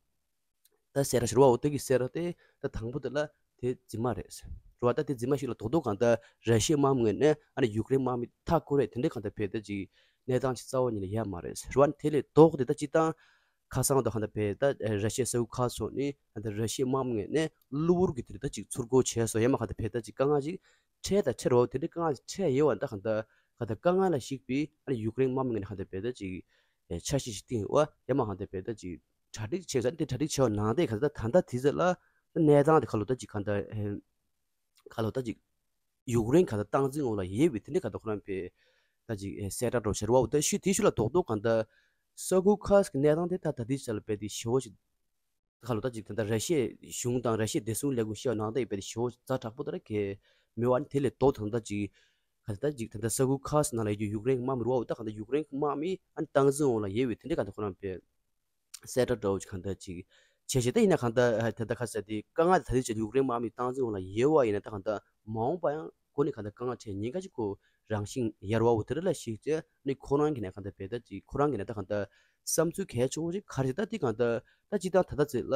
ད་གསལ་བསྒྲགས་ཞུ་བ་འོ་དེ་གི་གསལ་བསྒྲགས་དེ་ད་དང་པོ་དེ་ལ་དེ་རྫུན་མ་རེད། རེད་བ། ད་དེ་རྫུན་མ་ཞིག་ལ་རྡོག་རྡོག་གང་ལྟར་ར་ཤི་ཡའི་དམག་མི་ངོས་ནས་ཨ་ནི་ཡུཀ་རེན་དམག་མི་མཐའ་འཁོབ་རེད་དེ་འདྲའི་གང་ལྟར་བས་ད་ཅིག་གནས་སྟངས་ཅིག་རྩ་བ་ཉིད་ནས་ཡོད་མ་རེད། རེད་བ། དེ་ལས་ལྡོག་སྟེ་ད་སྤྱིར་བཏང་ཁ་སང་དུ་གང་ལྟར་བས་ད་ར་ཤི་ཡའི་ས་ཁུལ་ཁག་སོགས་ནས་གང་ལྟར་ར་ཤི་ཡའི་དམག་མི་ངོས་ནས་གློ་བུར་གྱི་དེ་རེད་ད་ཅིག་ཚུར་རྒོལ་བྱས་སོང་། ཡང་མ་གང་ལྟར་བས་ད་ཅིག་དཀའ་ངལ་ཅིག་འཕྲད་ད་འཕྲད་རོགས་དེ་འདྲའི་དཀའ་ངལ་འཕྲད་ཡོད་བ། ད་གང་ལྟར་གང་ལྟར་དཀའ་ངལ་ལ་གཞིགས་པའི་ཨ་ནི་ཡུཀ་རེན་དམག་མི་ངོས་ནས་གང་ལྟར་བས་ད་ཅིག་འཆར་གཞི་ཞིག་བཏིང་ཡོད་བ། ཡང་མ་གང་ལྟར་བས་ད་ཅིག་གྲ་སྒྲིག་བྱས་ས་དེ་གྲ་སྒྲིག་བྱས་པ་ནང་དེ་ག་ད་ད་ལྟ་དེ་ཚོ་ལ་གནས་སྟངས་དེ་ཁ་ལོ་ད་ཅིག་ག་ད་ཁ་ལོ་ད་ཅིག་ཡུཀ་རེན་ག་ད་སྟངས་འཛིན་འོག་ལ་ཡོད་པའི་དེ་འདྲ་ག་ད་ཁོ་རང་པའི་ད་ཅིག་གསལ་བསྒྲགས་འགྲོ་ཕྱིར་བ། འོ་ད་ཤུ་དེ་ཤུ་ལ་རྡོག་རྡོག་ག་ད་ས་ཁུལ་ཁག་གི་གནས་སྟངས་དེ་ད་ད་དེ་ཆ་ལ་པའི་དེ་ཞེ་བོ་ཞིག་ཁ་ལོ་ད་ཅིག་ད་ད་ར་ཤི་ཡའི་གཞུང་དང་ར་ཤི་ཡའི་བདེ་སྲུང་ལས་ཁུངས་ཤེས་ནང་ད་ཡོད་པའི་དེ་ཞེ་བོ་ཞིག་ཛ་དྲག་པོ་ད་ར་གས་མེད་བ། ནི་དེ་ལས་རྡོག་ད་ད་ཅིག་ག་ད་ཅིག་ད་ལྟ་ས་ཁུལ་ཁག་ནང་ལ་ཡོད་རྒྱུ་ཡུཀ་རེན་དམག་མི་རུ་བ། འོ་ད་ག་ད་ཡུཀ་རེན་དམག་མི་ཨ་ནི་སྟངས་འཛིན་འོག་ལ་ཡོད་པའི་དེ་འདྲ་ག་ད་ཁོ་རང་པའི་གསལ་བསྒྲགས་འདྲ་བོ་ཅིག་གང་ལྟར་ཅིག་བྱས་བྱས། ད་ཡིན་ན་གང་ལྟར་ད་ལྟ་ཁ་གསལ་དེ་དཀའ་ངལ་དེ་ད་ལྟའི་ཆར་ཡུཀ་རེན་དམག་མི་སྟངས་འཛིན་འོག་ལ་ཡོད་བ་ཡིན་ན་ད་གང་ལྟར་མ་འོངས་པ་ཡང་སྒོ་ནས་གང་ལྟར་དཀའ་ངལ་འཕྲད་ཉེན་ཁ་ཅིག་ཁོ་རང་བཞིན་ཡར་བ་འོ་དེ་རེད་ལ་ཞིག་བྱས་ནི་ཁོ་རང་གི་ནས་གང་ལྟར་བས་ད་ཅིག་ཁོ་རང་གི་ནས་ད་གང་ལྟར་བསམ་ཚུལ་གལ་ཆེ་བོ་ཅིག་ག་རེ་ད་དེ་གང་ལྟར་ད་ཅིག་ད་ད་ལྟ་ཚེ་ལ་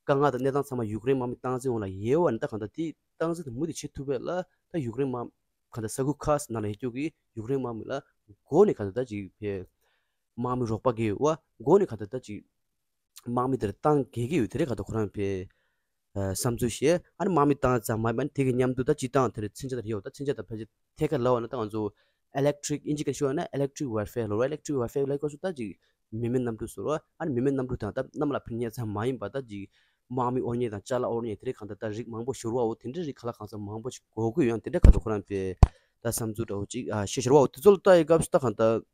དཀའ་ངལ་དང་གནས་སྟངས་ཚང་མ་ཡུཀ་རེན་དམག་མི་སྟངས་འཛིན་འོག་ལ་ཡོད་བ་ནི་ད་གང་ལྟར་དེ་སྟངས་འཛིན་དེ་མུ་མཐུད་བྱེད་ཐུབ་པ་ལ་ད་ཡུཀ་རེན་དམག་གང་ལྟར་ས་ཁུལ་ཁག་ནང་ལ་ཡོད་རྒྱུ་གི་ཡུཀ་རེན་དམག་མི་ལ་སྒོ་ནས་གང་ལྟར་ད་ཅིག་བས་དམག་མི་རོགས་པ་གི་ཡོད་བ། སྒོ་ནས་གང་ལྟར་ད་ཅིག་དམག་མི་དེར་བཏང་དགོས་ཀྱི་ཡོད། དེ་རེད་ག་ད་ཁོ་རང་པའི་ཨ་བསམ་ཚུལ་བཤད། ཨ་ནི་དམག་མི་བཏང་ཙམ་མ་ཡིན་པ་ནི་དེ་གི་མཉམ་དུ་ད་སྤྱིར་བཏང་དེར་མཚོན་ཆ་དེར་ཡོད། ད་མཚོན་ཆ་དང་ཕལ་ཆེར་ཐད་ཀར་ལབ་པ་ན་ད་ང་ཚོ་ཨི་ལེག་ཊི་རིག་ཨིན་ཇི་སྐད་ཤོད་ན་ཨི་ལེག་ཊི་རིག་ཝར་ཕེར་ལབ་ར། ཨི་ལེག་ཊི་རིག་ཝར་ཕེར་ལབ་སྐབས་སུ་ད་ཅིག་མི་མེད་གནམ་གྲུ་ཟེར་ར། ཨ་ནི་མི་མེད་གནམ་གྲུ་དང་ད་གནམ་ལ་འཕུར་མཁན་ཙམ་མ་ཡིན་པ་ད་ཅིག་དམག་མི་དབོར་མཁན་དང་ཅ་ལག་དབོར་མཁན་དེ་རིགས་གང་ལྟར་ད་རིགས་མང་པོ་ཞིག་ར་འོ་དེ་འདྲའི་རིགས་ག་ལ་གང་འཚམ་མང་པོ་ཞིག་དགོས་ཀྱི་ཡོད། དེ་འདྲ་ག་ཚོད་ཁོ་རང་པའི་ད་བསམ་ཚུལ་འདྲ་བོ་ཅིག་ཨ་བཤད་ཤོར་བ། འོ་དེ་ཚོ་ལ་ལྟ་ཡི་སྐབས་སུ་ད་གང་ལྟར་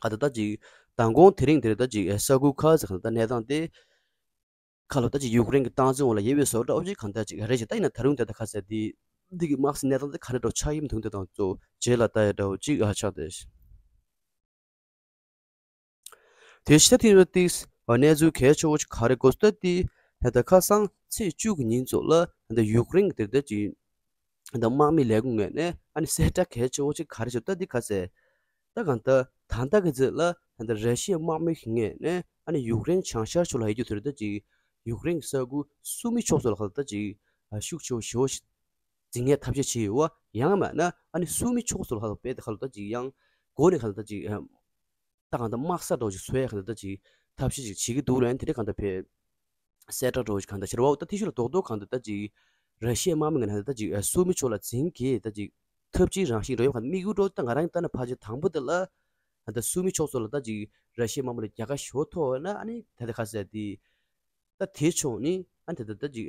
ག་ད་ད་ཅིག་མདང་དགོང་དེ་རིང་དེར་ད་ཅིག་ས་ཁུལ་ཁག་ཟེར་གང་ལྟར་གནས་སྟངས་དེ་ཁ་ལོ་ད་ཅིག་ཡུཀ་རེན་གྱི་སྟངས་འཛིན་འོག་ལ་ཡོད་པའི་བཟོ་འདྲ་བོ་ཅིག་གང་ལྟར་ཅིག་རེད་ཅིག་ད་ཡིན་ན་ད་རུང་དེ་ད་ག་ཟེར་དེ་འདི་གི་དམག་སའི་གནས་སྟངས་དེ་ག་འདྲ་འདྲ་བོ་ཆགས་ཡིན་མི་འདུག་དེ་དང་གཙོ་རྗེས་ལ་ལྟ་ཡ་འདྲ་བོ་ཅིག་ཨ་ཆགས་ཏེ། དེ་ཕྱི་ད་ཐེངས་ཏིས་གནས་ཚུལ་གལ་ཆེ་བོ་ཅིག་ག་རེ་གོ་སྟེ་ད་ད་ཁ་སང་ཚེས་བཅུ་གི་ཉིན་ཚོ་ལ་ད་ཡུཀ་རེན་གྱི་དེར་ད་ཅིག་ད་དམག་མི་ལས་ཁུངས་ངོས་ནས་ཨ་ནི་གསལ་བསྒྲགས་གལ་ཆེ་བོ་ཅིག་ག་རེ་བྱུང་ད་འདི་ག་ཟེར། ད་གང་ལྟར་ད་ལྟ་གི་ཚེ་ལ་ད་ལྟ་ར་ཤི་ཡའི་དམག་མི་ཞིག་ངོས་ནས་ཨ་ནི་ཡུཀ་རེན་བྱང་ཤར་ཕྱོགས་ལ་ཡོད་རྒྱུ་དེར་ད་ཅིག་ཡུཀ་རེན་གྱི་ས་ཁུལ་སུ་མི་ཕྱོགས་སུ་ལ་ག་ད་ཅིག་ཤུགས་ཆེ་བོ་ཞེ་བོ་ཞིག་འཛིང་ཡས་ཐབས་ཤེས་བྱས་ཡོད་བ། ཡང་མིན་ན་ཨ་ནི་སུ་མི་ཕྱོགས་སུ་ལ་ཧ་ལ་པས་ད་ཧ་ལ་ད་ཅིག་ཡང་སྒོ་ནས་ཧ་ལ་ད་ཅིག་ད་གང་ལྟར་དམག་ས་འདྲ་བོ་ཞིག་བཟོ་ཡས་ཧ་ལ་ད་ཅིག་ཐབས་ཤེས་ཅིག་བྱེད་ཀྱི་འདུག་ལབ་ཡང་དེ་འདྲ་གང་ལྟར་ཕེ་གསལ་བསྒྲགས་འདྲ་བོ་ཞིག་གང་ལྟར་བྱེད་ར་བ། ད་ཐེ་ཤུ་ལ་རྡོག་རྡོག་གང་ལྟར་ད་ཅིག་ར་ཤི་ཡའི་དམག་མི་ངོས་ནས་ད་ཅིག་སུ་མི་ཕྱོགས་ལ་འཛིང་གི་ད་ཅིག་ཐབས་ཇུས་རང་བཞིན་འདྲ་བོ་གང་ལྟར་དམིགས་ཡུལ་འདྲ་བོ་ད་ང་རང་གིས་ལྟ་ན་ཕལ་ཆེར་དང་པོ་དེ་ལ་ད་ལྟ་སུ་མི་ཕྱོགས་སུ་ལ་ད་ཅིག་ར་ཤི་ཡའི་དམག་མི་ལ་རྒྱལ་ཁ་ཞེ་པོ་ཐོབ་ཡོད་ན་ཨ་ནི་ད་ལྟ་ག་ཟེར་དེ། ད་དེའི་ཕྱོགས་ནི་ཨ་ནི་ད་ལྟ་ད་ཅིག་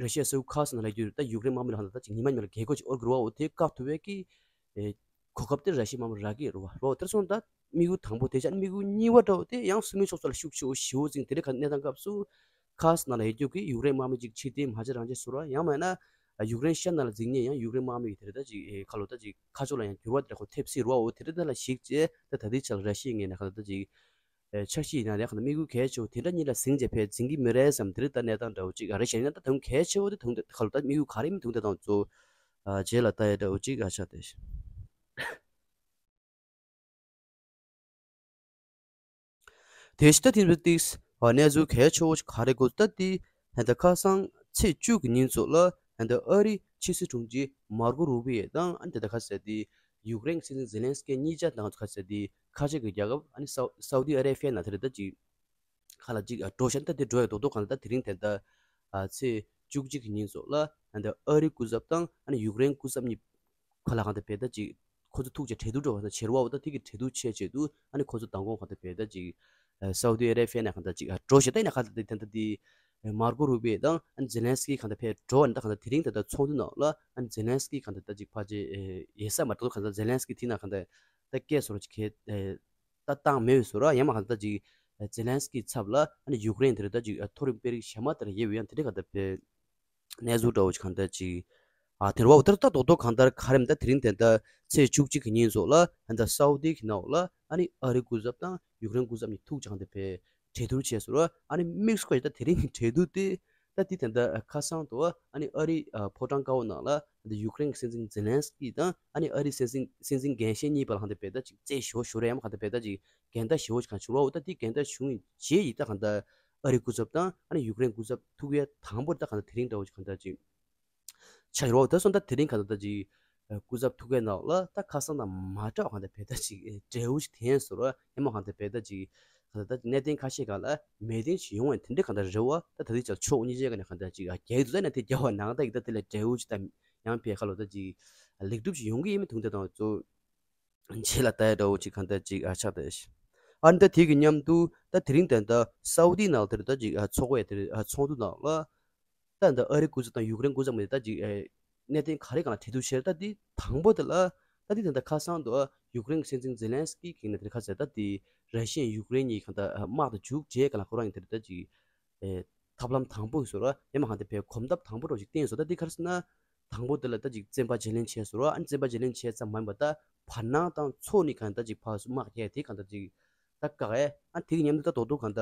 ར་ཤི་ཡ་ས་ཁུལ་ཁག་སོགས་ནང་ལ་ཡོད་རྒྱུ་རེད། ད་ཡུཀ་རེན་དམག་མི་ལ་ཧ་ལ་ད་ཅིག་ཉི་མ་ཉི་མ་ལ་རྒྱལ་སྒོ་ཅིག་དབོར་དགོས་རེད་བ། འོ་དེ་བཀག་ཐུབ་པའི་གི་ཨེ་གོ་སྐབས་དེ་ར་ཤི་ཡ་དམག་མི་ལ་རག་གི་རེད་བ། རེད་བ། དེར་སོང་ད་དམིགས་ཡུལ་དང་པོ་དེ་བྱས་ཨ་ནི་དམིགས་ཡུལ་གཉིས་པ་འདྲ་བོ་དེ་ཡང་སུ་མི་ཕྱོགས་སུ་ལ་ཤུགས་ཆེ་བོ་ཞེ་པོ་འཛིང་དེ་འདྲ་ག་གནས་སྟངས་སྐབས་སུ་ཁག་སོགས་ནང་ལ་ཡོད་རྒྱུ་གི་ཡུཀ་རེན་དམག་མི་ཅིག་ཕྱིར་འཐེན་མ་བྱེད་རང་བྱེད་བཟོ་འདྲ། ཡང་མིན་ན་ཡུཀ་རེན་ཤར་ནང་ལ་འཛིང་ཉེན་ཡང་ཡུཀ་རེན་དམག་མི་གི་དེ་རེད་ད་ཅིག་ཁ་ལོ་ད་ཅིག་ཁ་ཕྱོགས་ལ་ཡང་འགྱུར་བ་དེ་འདྲ་ཁོ་ཐེབས་སྲིད་རེད་བ། འོ་དེ་འདྲ་ད་ལ་གཞིགས་བྱས་ད་ད་ལྟའི་ཆར་ར་ཤི་ཡའི་ངོས་ནས་ཁ་ལོ་ད་ཅིག་ཨེ་འཆར་གཞི་ཡིན་ན་ཡང་ཁ་ན་དམིགས་ཡུལ་གལ་ཆེ་བོ་དེ་འདྲ་གཉིས་ལ་ཟིན་བྱས་ཕལ་འཛིང་གི་མི་རེད་བསམ། དེ་རིང་ད་གནས་སྟངས་འདྲ་བོ་ཅིག་ཨ་རེ་བྱས་ན་ད་དུང་གལ་ཆེ་བོ་དེ་དུང་ད་ཁ་ལོ་ད་དམིགས་ཡུལ་ག་རེ་མི་དུང་ད་དང་གཙོ་ཨ་རྗེས་ལ་ལྟ་ཡ་འདྲ་བོ་ཅིག་ཨ་ཆགས་ཏེ། དེ་ཕྱི་ད་དེ་རིང་ཏིག་ཨ་གནས་ཚུལ་གལ་ཆེ་བོ་ཞིག་ག་རེ་གོ་ད་དེ་ད་ཁ་སང་ཚེས་བཅུ་གི་ཉིན་ཚོ་ལ་ད་ཨ་རིའི་ཕྱི་སྲིད་དྲུང་ཆེ་མར་ཀོ་རུ་པི་ཡོ་དང་ཨ་ད་ད་ཁ་ཟེར་དེ་ཡུཀ་རེན་གྱི་སྲིད་འཛིན་ཛེ་ལན་སི་ཀི་གཉིས་ཆ་དང་ཁ་ཟེར་དེ་ཁ་ཆེ་གི་རྒྱལ་ཁབ་ཨ་ནི་སའུ་སའུ་དི་ཨ་རེ་བྷི་ཡ་ནང་དེ་རེད་ད་ཅིག་ཁ་ལ་ཅིག་ཨ་འགྲོ་བཞིན་ད་དེ་འགྲོ་ཡ་རྡོག་རྡོག་གང་ལ་ད་དེ་རིང་དེ་ད་ཨ་ཚེས་བཅུ་གཅིག་གི་ཉིན་ཚོ་ལ་ཨ་ད་ཨ་རིའི་སྐུ་ཚབ་དང་ཨ་ནི་ཡུཀ་རེན་སྐུ་ཚབ་གཉིས་ཁ་ལ་གང་ད་བེད་ད་ཅིག་ཁོ་ཚོ་ཐུག་ཅེས་གྲོས་བསྡུར་འགྲོ་བ་ད་བྱེད་རུ་བ་ད་དེ་གི་གྲོས་བསྡུར་ཆེད་ཆེད་དུ་ཨ་ནི་ཁོ་ཚོ་མདང་དགོང་གང་ད་བེད་ད་ཅིག་ཨ་སའུ་དི་ཨ་རེ་བྷི་ཡ་ནས་གང་ད་ཅིག་ཨ་འགྲོ་བཞིན་ད་ཡིན་ན་གང་ད་དེ་ད་ད་དེ་མར་ཀོ་རུ་པི་ཡོ་དང་ཨ་ནི་ཛེ་ལན་སི་ཀི་གང་ད་བེད་འགྲོ་བ་ནི་ད་གང་ད་དེ་རིང་ད་ད་ཚོགས་འདུ་ནང་ལ་ཨ་ནི་ཛེ་ལན་སི་ཀི་གང་ད་ད་ཅིག་ཕལ་ཆེར་ཡོད་ས་མ་གཏོགས་གང་ད་ཛེ་ལན་སི་ཀི་དེ་ན་གང་ད་ད་སྐད་སོར་ཅིག་གས་ད་བཏང་མེད་པའི་བཟོ་འདྲ། ཡང་མ་གང་ལྟར་ཅིག་ཛེ་ལན་སི་ཀི་ཚབ་ལ་ཨ་ནི་ཡུཀ་རེན་དེ་རེད་ད་ཅིག་མཐོ་རིམ་དཔོན་རིགས་གཞན་མ་དེ་ར་ཡོད་པའི་ཡང་དེ་འདྲ་གང་ལྟར་བས་ གནས་ཚུལ་འདྲ་བོ་ཅིག་གང་ལྟར་ཅིག་ཨ་དེར་བ་འོ་དེར་ད་རྡོག་རྡོག་གང་ལྟར་ག་རེམ་ད་དེ་རིང་དེ་ད་ཚེས་བཅུ་གཅིག་གི་ཉིན་སོགས་ལ་ཨ་ད་སའུ་དི་གི་ནང་ལ་ཨ་ནི་ཨ་རི་སྐུ་ཚབ་དང་ཡུཀ་རེན་སྐུ་ཚབ་གཉིས་ཐུག་ཅིག་གང་ལྟར་བས་གྲོས་བསྡུར་བྱས་སོང་ར། ཨ་ནི་དམིགས་སུ་བཀར་ད་དེ་རིང་གི་གྲོས་བསྡུར་དེ་ད་དེ་དེ་ད་ཁ་སང་དུ་ཨ་ནི་ཨ་རི་ཕོ་བྲང་དཀར་པོ་ནང་ལ་ད་ཡུཀ་རེན་གྱི་སྲིད་འཛིན་ཛེ་ལན་སི་ཀི་དང་ཨ་ནི་ཨ་རི་སྲིད་འཛིན་སྲིད་འཛིན་རྒན་གཞོན་གཉིས་བར་ལ་གང་ལྟར་བས་ད་ཅིག་རྩད་ཞུ་ཞུ་རེ་ཡམ་གང་ལྟར་བས་ད་ཅིག་འགལ་ཟླ་ཞེ་པོ་ཅིག་གང་བྱུང་ར། འོ་ད་དེ་འགལ་ཟླ་བྱུང་བའི་རྗེས་ཡིག་ད་གང་ལྟར་ཨ་རི་སྐུ་ཚབ་དང་ཨ་ནི་ཡུཀ་རེན་སྐུ་ཚབ་ཐུག་ཡས་དང་པོ་ད་གང་ལྟར་དེ་རིང་འདྲ་བོ་ཅིག་གང་ལྟར་ཅིག་ཆགས་ཡོད་རོགས། ད་སོང་ད་དེ་རིང་གང་ལྟར་ད་ཅིག་སྐུ་ཚབ་ཐུག་པའི་ནང་ལ་ད་ཁ་སང་དང་མ་འདྲ་བ་གང་ལྟར་བས་ད་ཅིག་འབྲས་བུ་ཞིག་ཐོན་སོང་ར། ཡང་མ་གང་ལྟར་བས་ད་ཅིག་གང་ལྟར་ད་གནད་དོན་ཁ་ཤས་སྒང་ལ་མོས་མཐུན་ཞིག་ཡོང་བའི་དེ་འདྲ་གང་ལྟར་རེ་བ་ད་ད་ལྟའི་ཆར་ཕྱོགས་གཉིས་ཆའི་སྒང་ནས་གང་ལྟར་ཅིག་རྒྱག་གི་འདུག་ད་ནས་དེ་རྒྱག་པ་ནང་ད་ཡིག་ད་དེ་ལ་འབྲས་བུ་ཞིག་ད་ཡང་བས་ཁ་ལོ་ད་ཅིག་ལེགས་གྲུབ་ཞིག་ཡོང་གི་ཡིན་མི་ཐུག་ད་དང་གཙོ་རྗེས་ལ་ལྟ་ཡ་འདྲ་བོ་ཅིག་གང་ལྟར་ཅིག་ཨ་ཆགས་བསྡད་ཤག་ཨ་ནི་ད་དེ་གི་མཉམ་དུ་ད་དེ་རིང་ད་ད་སའུ་དི་ནང་དེར་ད་ཅིག་ཨ་ཚོགས་པའི་དེར་ཨ་ཚོགས་འདུ་ནང་ལ་ད་ད་ཨ་རི་སྐུ་ཚབ་དང་ཡུཀ་རེན་སྐུ་ཚབ་མི་ད་ཅིག་ཨ་གནད་དོན་ག་རེ་གང་ལ་གྲོས་བསྡུར་བྱས་ད་དེ་དང་པོ་དེ་ལ་ད་དེ་ད་ད་ཁ་སང་དུ་ཨ་ཡུཀ་རེན་གྱི་སྲིད་འཛིན་ཛེ་ལན་སི་ཀི་གིས་ནས་དེར་ཁ་ཟེར་ད་དེ་ར་ཤི་ཡ་ཡུཀ་རེན་གཉིས་གང་ད་དམག་དང་མཇུག་བསྒྲིལ་གང་ལ་ཁོ་རང་གི་དེར་ད་ཅིག་ཨེ་ཐབས་ལམ་དང་པོ་ཡིན་ཟེར་ར། ཡང་མ་གང་དེ་བས་གོམ་སྟབས་དང་པོ་རོ་ཞིག་བསྟན་ཟེར། ད་འདི་ག་རེ་ཟེར་ན། དང་པོ་དེ་ལ་ད་ཅིག་བཙན་པ་བརྗེ་ལེན་བྱས་ཟེར་ར། ཨ་ནི་བཙན་པ་བརྗེ་ལེན་བྱས་ཙམ་མ་ཡིན་པ་ད་བར་སྣང་དང་ཕྱོགས་གཉིས་གང་ད་ཅིག་ཕར་ཚུར་དམག་རྒྱག་དེ་གང་ད་ཅིག་ད་བཀག་ཨེ། ཨ་དེ་གི་མཉམ་དུ་ད་རྡོག་རྡོག་གང་ད་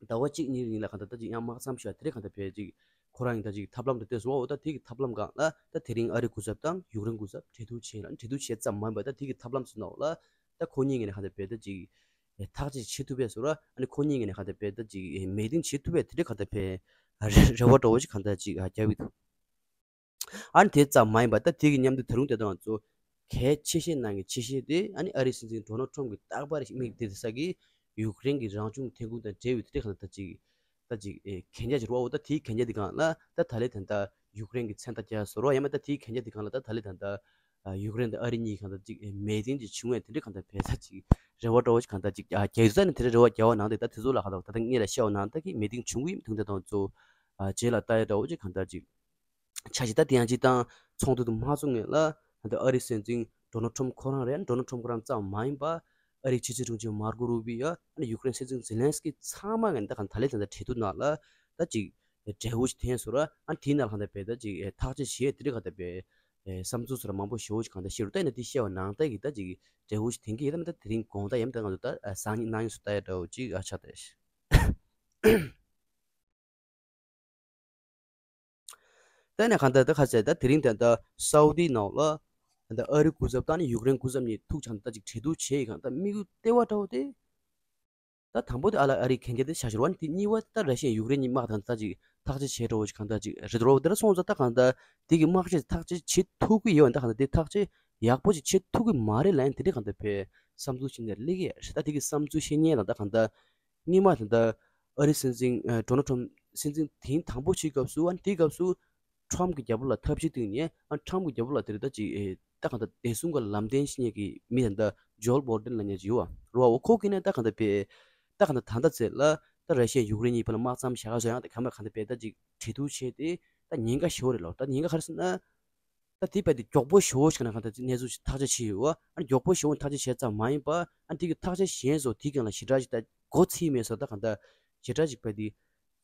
ཟླ་བ་གཅིག་གཉིས་རིང་ལ་གང་ད་ད་ཅིག་ཡང་དམག་མཚམས་ཞུ་བ་དེ་རེད་གང་ད་བས་ཅིག་ཁོ་རང་གི་ད་ཅིག་ཐབས་ལམ་དེ་བཏོན་ཟེར་བ། འོ་ད་དེ་གི་ཐབས་ལམ་སྒང་ལ་ད་དེ་རིང་ཨ་རི་སྐུ་ཚབ་དང་ཡུཀ་རེན་སྐུ་ཚབ་གྲོས་བསྡུར་བྱས་ལ་གྲོས་བསྡུར་བྱས་ཙམ་མ་ཡིན་པ་ད་དེ་གི་ཐབས་ལམ་ཟེར་ནོ་ལ་ད་ཁོ་གཉིས་ངོས་ནས་གང་ད་བས་ད་ཅིག་ཐག་གཅོད་བྱེད་ཐུབ་པས་ཟེར་ར། ཨ་ནི་ཁོ་གཉིས་ངོས་ནས་གང་ལྟར་བས་ད་ཅིག་མོས་མཐུན་བྱེད་ཐུབ་པས་དེ་འདྲ་གང་ལྟར་བས་རེ་རེ་བ་འདྲ་བོ་ཞིག་གང་ལྟར་ཅིག་རྒྱབ་ཡོད་འདུག་ཨ་ནི་དེ་ཙམ་མ་ཡིན་པ་ད་དེ་གི་མཉམ་དུ་ད་རུང་དེ་དང་ཚོ་གལ་ཆེ་ཤོས་ནང་གི་ཆེ་ཤོས་དེ་ཨ་ནི་ཨ་རིའི་སྲིད་འཛིན་ཌོ་ནལ་ཊམ་གྱིས་རྟག་པར་དམིགས་གཏད་ས་གི་ཡུཀ་རེན་གྱི་རང་བྱུང་ཐོན་ཁུངས་དང་འབྲེལ་བའི་དེ་འདྲ་གང་ལྟར་ཅིག་ད་ཅིག་གན་རྒྱ་ཅིག་རེད་བ། འོ་ད་དེའི་གན་རྒྱ་དེ་སྒང་ལ་ད་ད་ལེ་ད་ད་ཡུཀ་རེན་གྱི་མཚན་རྟགས་བརྒྱབ་ཟེར་རོ། ཡང་མ་ད་དེའི་གན་རྒྱ་དེ་སྒང་ལ་ད་ད་ལེ་ད་ད་ཡུཀ་རེན་དང་ཨ་རི་གཉིས་གང་ལྟར་ཅིག་མོས་མཐུན་ཅིག་བྱུང་བས་དེ་འདྲ་གང་ལྟར་བས་ད་ཅིག་རེ་བ་འདྲ་བོ་ཞིག་གང་ལྟར་ཅིག་རྒྱག་ཡོད་ས་ནས་དེ་འདྲ་རེ་བ་རྒྱག་པ་ནང་དེ་ད་དེ་ཚོ་ལ་གང་ལྟར་ད་ད་ངེད་ལ་བཤད་པ་ནང་ད་གི་མོས་མཐུན་བྱུང་གི་མཐུན་ད་དང་ཚོ་རྗེས་ལ་ལྟ་ཡ་འདྲ་བོ་ཅིག་གང་ལྟར་ཅིག་ཆ་ཞིག་ད་དེ་ཡང་ཅིག་དང་ཚོགས་འདུ་དུ་མ་ཚོགས་ངེས་ལ་ད་ཨ་རིའི་སྲིད་འཛིན་ཌོ་ནལ་ཊམ་ཁོ་རང་རེད། ཌོ་ནལ་ཊམ་ཁོ་རང་ཙམ་མ་ཡིན་པ་ཨ་རིའི་ཕྱི་སྲིད་དྲུང་ཆེ་མར་ཀོ་རུ་བི་ཡོ། ཨ་ནི་ཡུཀ་རེན་སྲིད་འཛིན་ཛེ་ལན་སི་ཀི་ཚང་མ་ངས་ད་གང་ད་ལེ་ད་ད་གྲོས་བསྡུར་ནང་ལ་ད་ཅིག་འབྲས་བུ་ཞིག་ཐོན་སོང་ར། ཨ་དེའི་ནང་ལ་གང་ལྟར་བས་ད་ཅིག་ཐག་གཅོད་བྱེད་དེ་འདྲ་གང་ལྟར་བས་བསམ་ཚུལ་སོགས་ལ་མང་པོ་ཞེ་པོ་ཞིག་གང་ལྟར་བཤད་རུ་ད་ཡིན་ན་དེ་བཤད་པ་ནང་ལྟར་གྱི་ད་ཅིག་འབྲས་བུ་ཞིག་ཐོན་གྱི་ཡོད། ད་མི་ད་དེ་རིང་དགོང་དག་ཡམ་ད་ང་ཚོ་ད་སང་ཉིན་གནངས་ཉིན་སུ་ལྟ་ཡ་འདྲ་བོ་ཅིག་ཨ་ཆགས་ད་ཤི། ད་ནས་གང་ལྟར་ད་ཁ་ཟས་ད་དེ་རིང་ད་ལྟ་སའུ་དི་ནང་ལ་ད་ལྟ་ཨ་རི་སྐུ་ཚབ་དང་ནི་ཡུཀ་རེན་སྐུ་ཚབ་གཉིས་ཐུག་ཆགས་ད་ཅིག་གྲོས་བསྡུར་བྱས་ཡི་གང་ད་དམིགས་ཡུལ་ལྟེ་བ་འདྲ་བོ་དེ། ད་དང་པོ་དེ་ཨ་ལ་ཨ་རིའི་གན་རྒྱ་དེ་བཞག་ཤོར་བ་ནི་དེ་གཉིས་པ་ད་ར་ཤི་ཡ་ཡུཀ་རེན་གཉིས་དམག་དང་ད་ཅིག་ཐག་གཅོད་བྱས་འགྲོ་བ་ཞིག་གང་ད་ཅིག་རེད་རོ། དེ་ར་སོང་ཙང་ད་གང་ད་དེ་གི་དམག་ཆས་ཐག་གཅོད་བྱེད་ཐུབ་ཀྱི་ཡོད་ད་གང་ད་དེ་ཐག་གཅོད་ཡག་པོ་ཅིག་བྱེད་ཐུབ་ཀྱི་མ་རེད་ལ་ཡང་དེ་འདྲ་གང་ད་བས་བསམ་ཚུལ་ཤེས་ཉེན་སླེབས་ཀྱི་ཡ་རེད། ད་དེ་གི་བསམ་ཚུལ་ཤེས་ཉེན་ལ་ད་གང་ད་སྔོན་མ་ད་ད་ཨ་རི་སྲིད་འཛིན་ཨ་ཌོ་ནལ་ཊམ་སྲིད་འཛིན་ཐེངས་དང་པོ་བྱེད་སྐབས་སུ་ཨ་ནི་དེའི་སྐབས་སུ་ཊམ་གྱི་རྒྱབ་ལོགས་ལ་ཐབས་ཤེས་བཏིང་ནས་ཨ་ཊམ་གྱི་རྒྱབ་ལོགས་ལ་དེ་རེད་ད་ཅིག་ཨེ་ད་གང་ད་བདེ་སྲུང་གི་ལམ་སྟོན་བྱེད་མཁན་གྱི་མི་ད་ད་ཇོལ་བོལ་ཊོན་ལབ་མཁན་ཅིག་ཡོད་བ་རེད་བ། འོ་ཁོ་གིས་ནས་ད་གང་ད་བས་ད་གང་ད་ད་ལྟ་ཚེ་ལ་ད་ར་ཤི་ཡ་ཡུཀ་རེན་གཉིས་བར་ལ་དམག་མཚམས་བཞག་ག་བཟོ་ཡང་ད་གང་ད་གང་ད་བས་ད་ཅིག་གྲོས་བསྡུར་བྱས་ཏེ་ད་ཉེན་ཁ་ཞེ་པོ་རེད་ལོ། ད་ཉེན་ཁ་ག་རེ་ཟེར་ན། ད་དེ་བས་དེ་མགྱོགས་པོ་ཞེ་པོ་ཞིག་ན་གང་ད་ཅིག་གནས་ཚུལ་ཞིག་ཐག་གཅོད་བྱས་ཡོད་བ། ཨ་མགྱོགས་པོ་ཞེ་པོ་ཐག་གཅོད་བྱས་ཙམ་མ་ཡིན་པ་ཨ་དེ་གི་ཐག་གཅོད་གཞན་སོགས་དེ་གང་ལ་ཞེ་དྲག་ཅིག་ད་མགོ་ཚོས་མེད་སོགས་ད་གང་ད་ཞེ་དྲག་ཅིག་བས་དེ་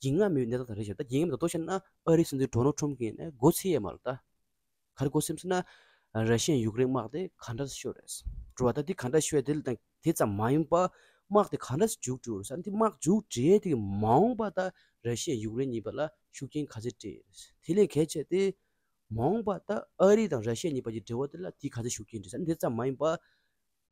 འགྱིང་ང་མེད་གནས་སྟངས་ད་རེད་ཤག་ད་འགྱིང་ང་མེད་ད་ལྟོ་བཤད་ན་ཨ་རི་སྲིད་འཛིན་ཌོ་ནལ་ཊམ་གིས་ནས་མགོ་ཚོས་ཡས་མ་རེད་ད། ག་རེ་མགོ་ཚོས་ཟེར་ན། ར་ཤི་ཡ་ཡུཀ་རེན་དམག་དེ་ག་འདྲ་ཤོར་རེད། འགྲོ་བ་ད་དེ་ག་འདྲ་ཤོར་དེ་ལ་དང་དེ་ཙམ་མ་ཡིན་པ། དམག་དེ་ག་འདྲ་མཇུག་སྒྲིལ་རེད་ཟེར་ན་དེ་དམག་མཇུག་སྒྲིལ་དེ་གི་མ་འོངས་པ་ད་ར་ཤི་ཡ་ཡུཀ་རེན་གཉིས་བར་ལ་ཤུགས་རྐྱེན་ག་ཚད་སྤྲད་རེད། དེ་ལས་གལ་ཆེ་དེ། མ་འོངས་པ་ད་ཨ་རི་དང་ར་ཤི་ཡ་གཉིས་བར་གྱི་འབྲེལ་བ་དེ་ལ་དེ་ག་ཚད་ཤུགས་རྐྱེན་སྤྲད་ཟེར་ན་དེ་ཙམ་མ་ཡིན་པ།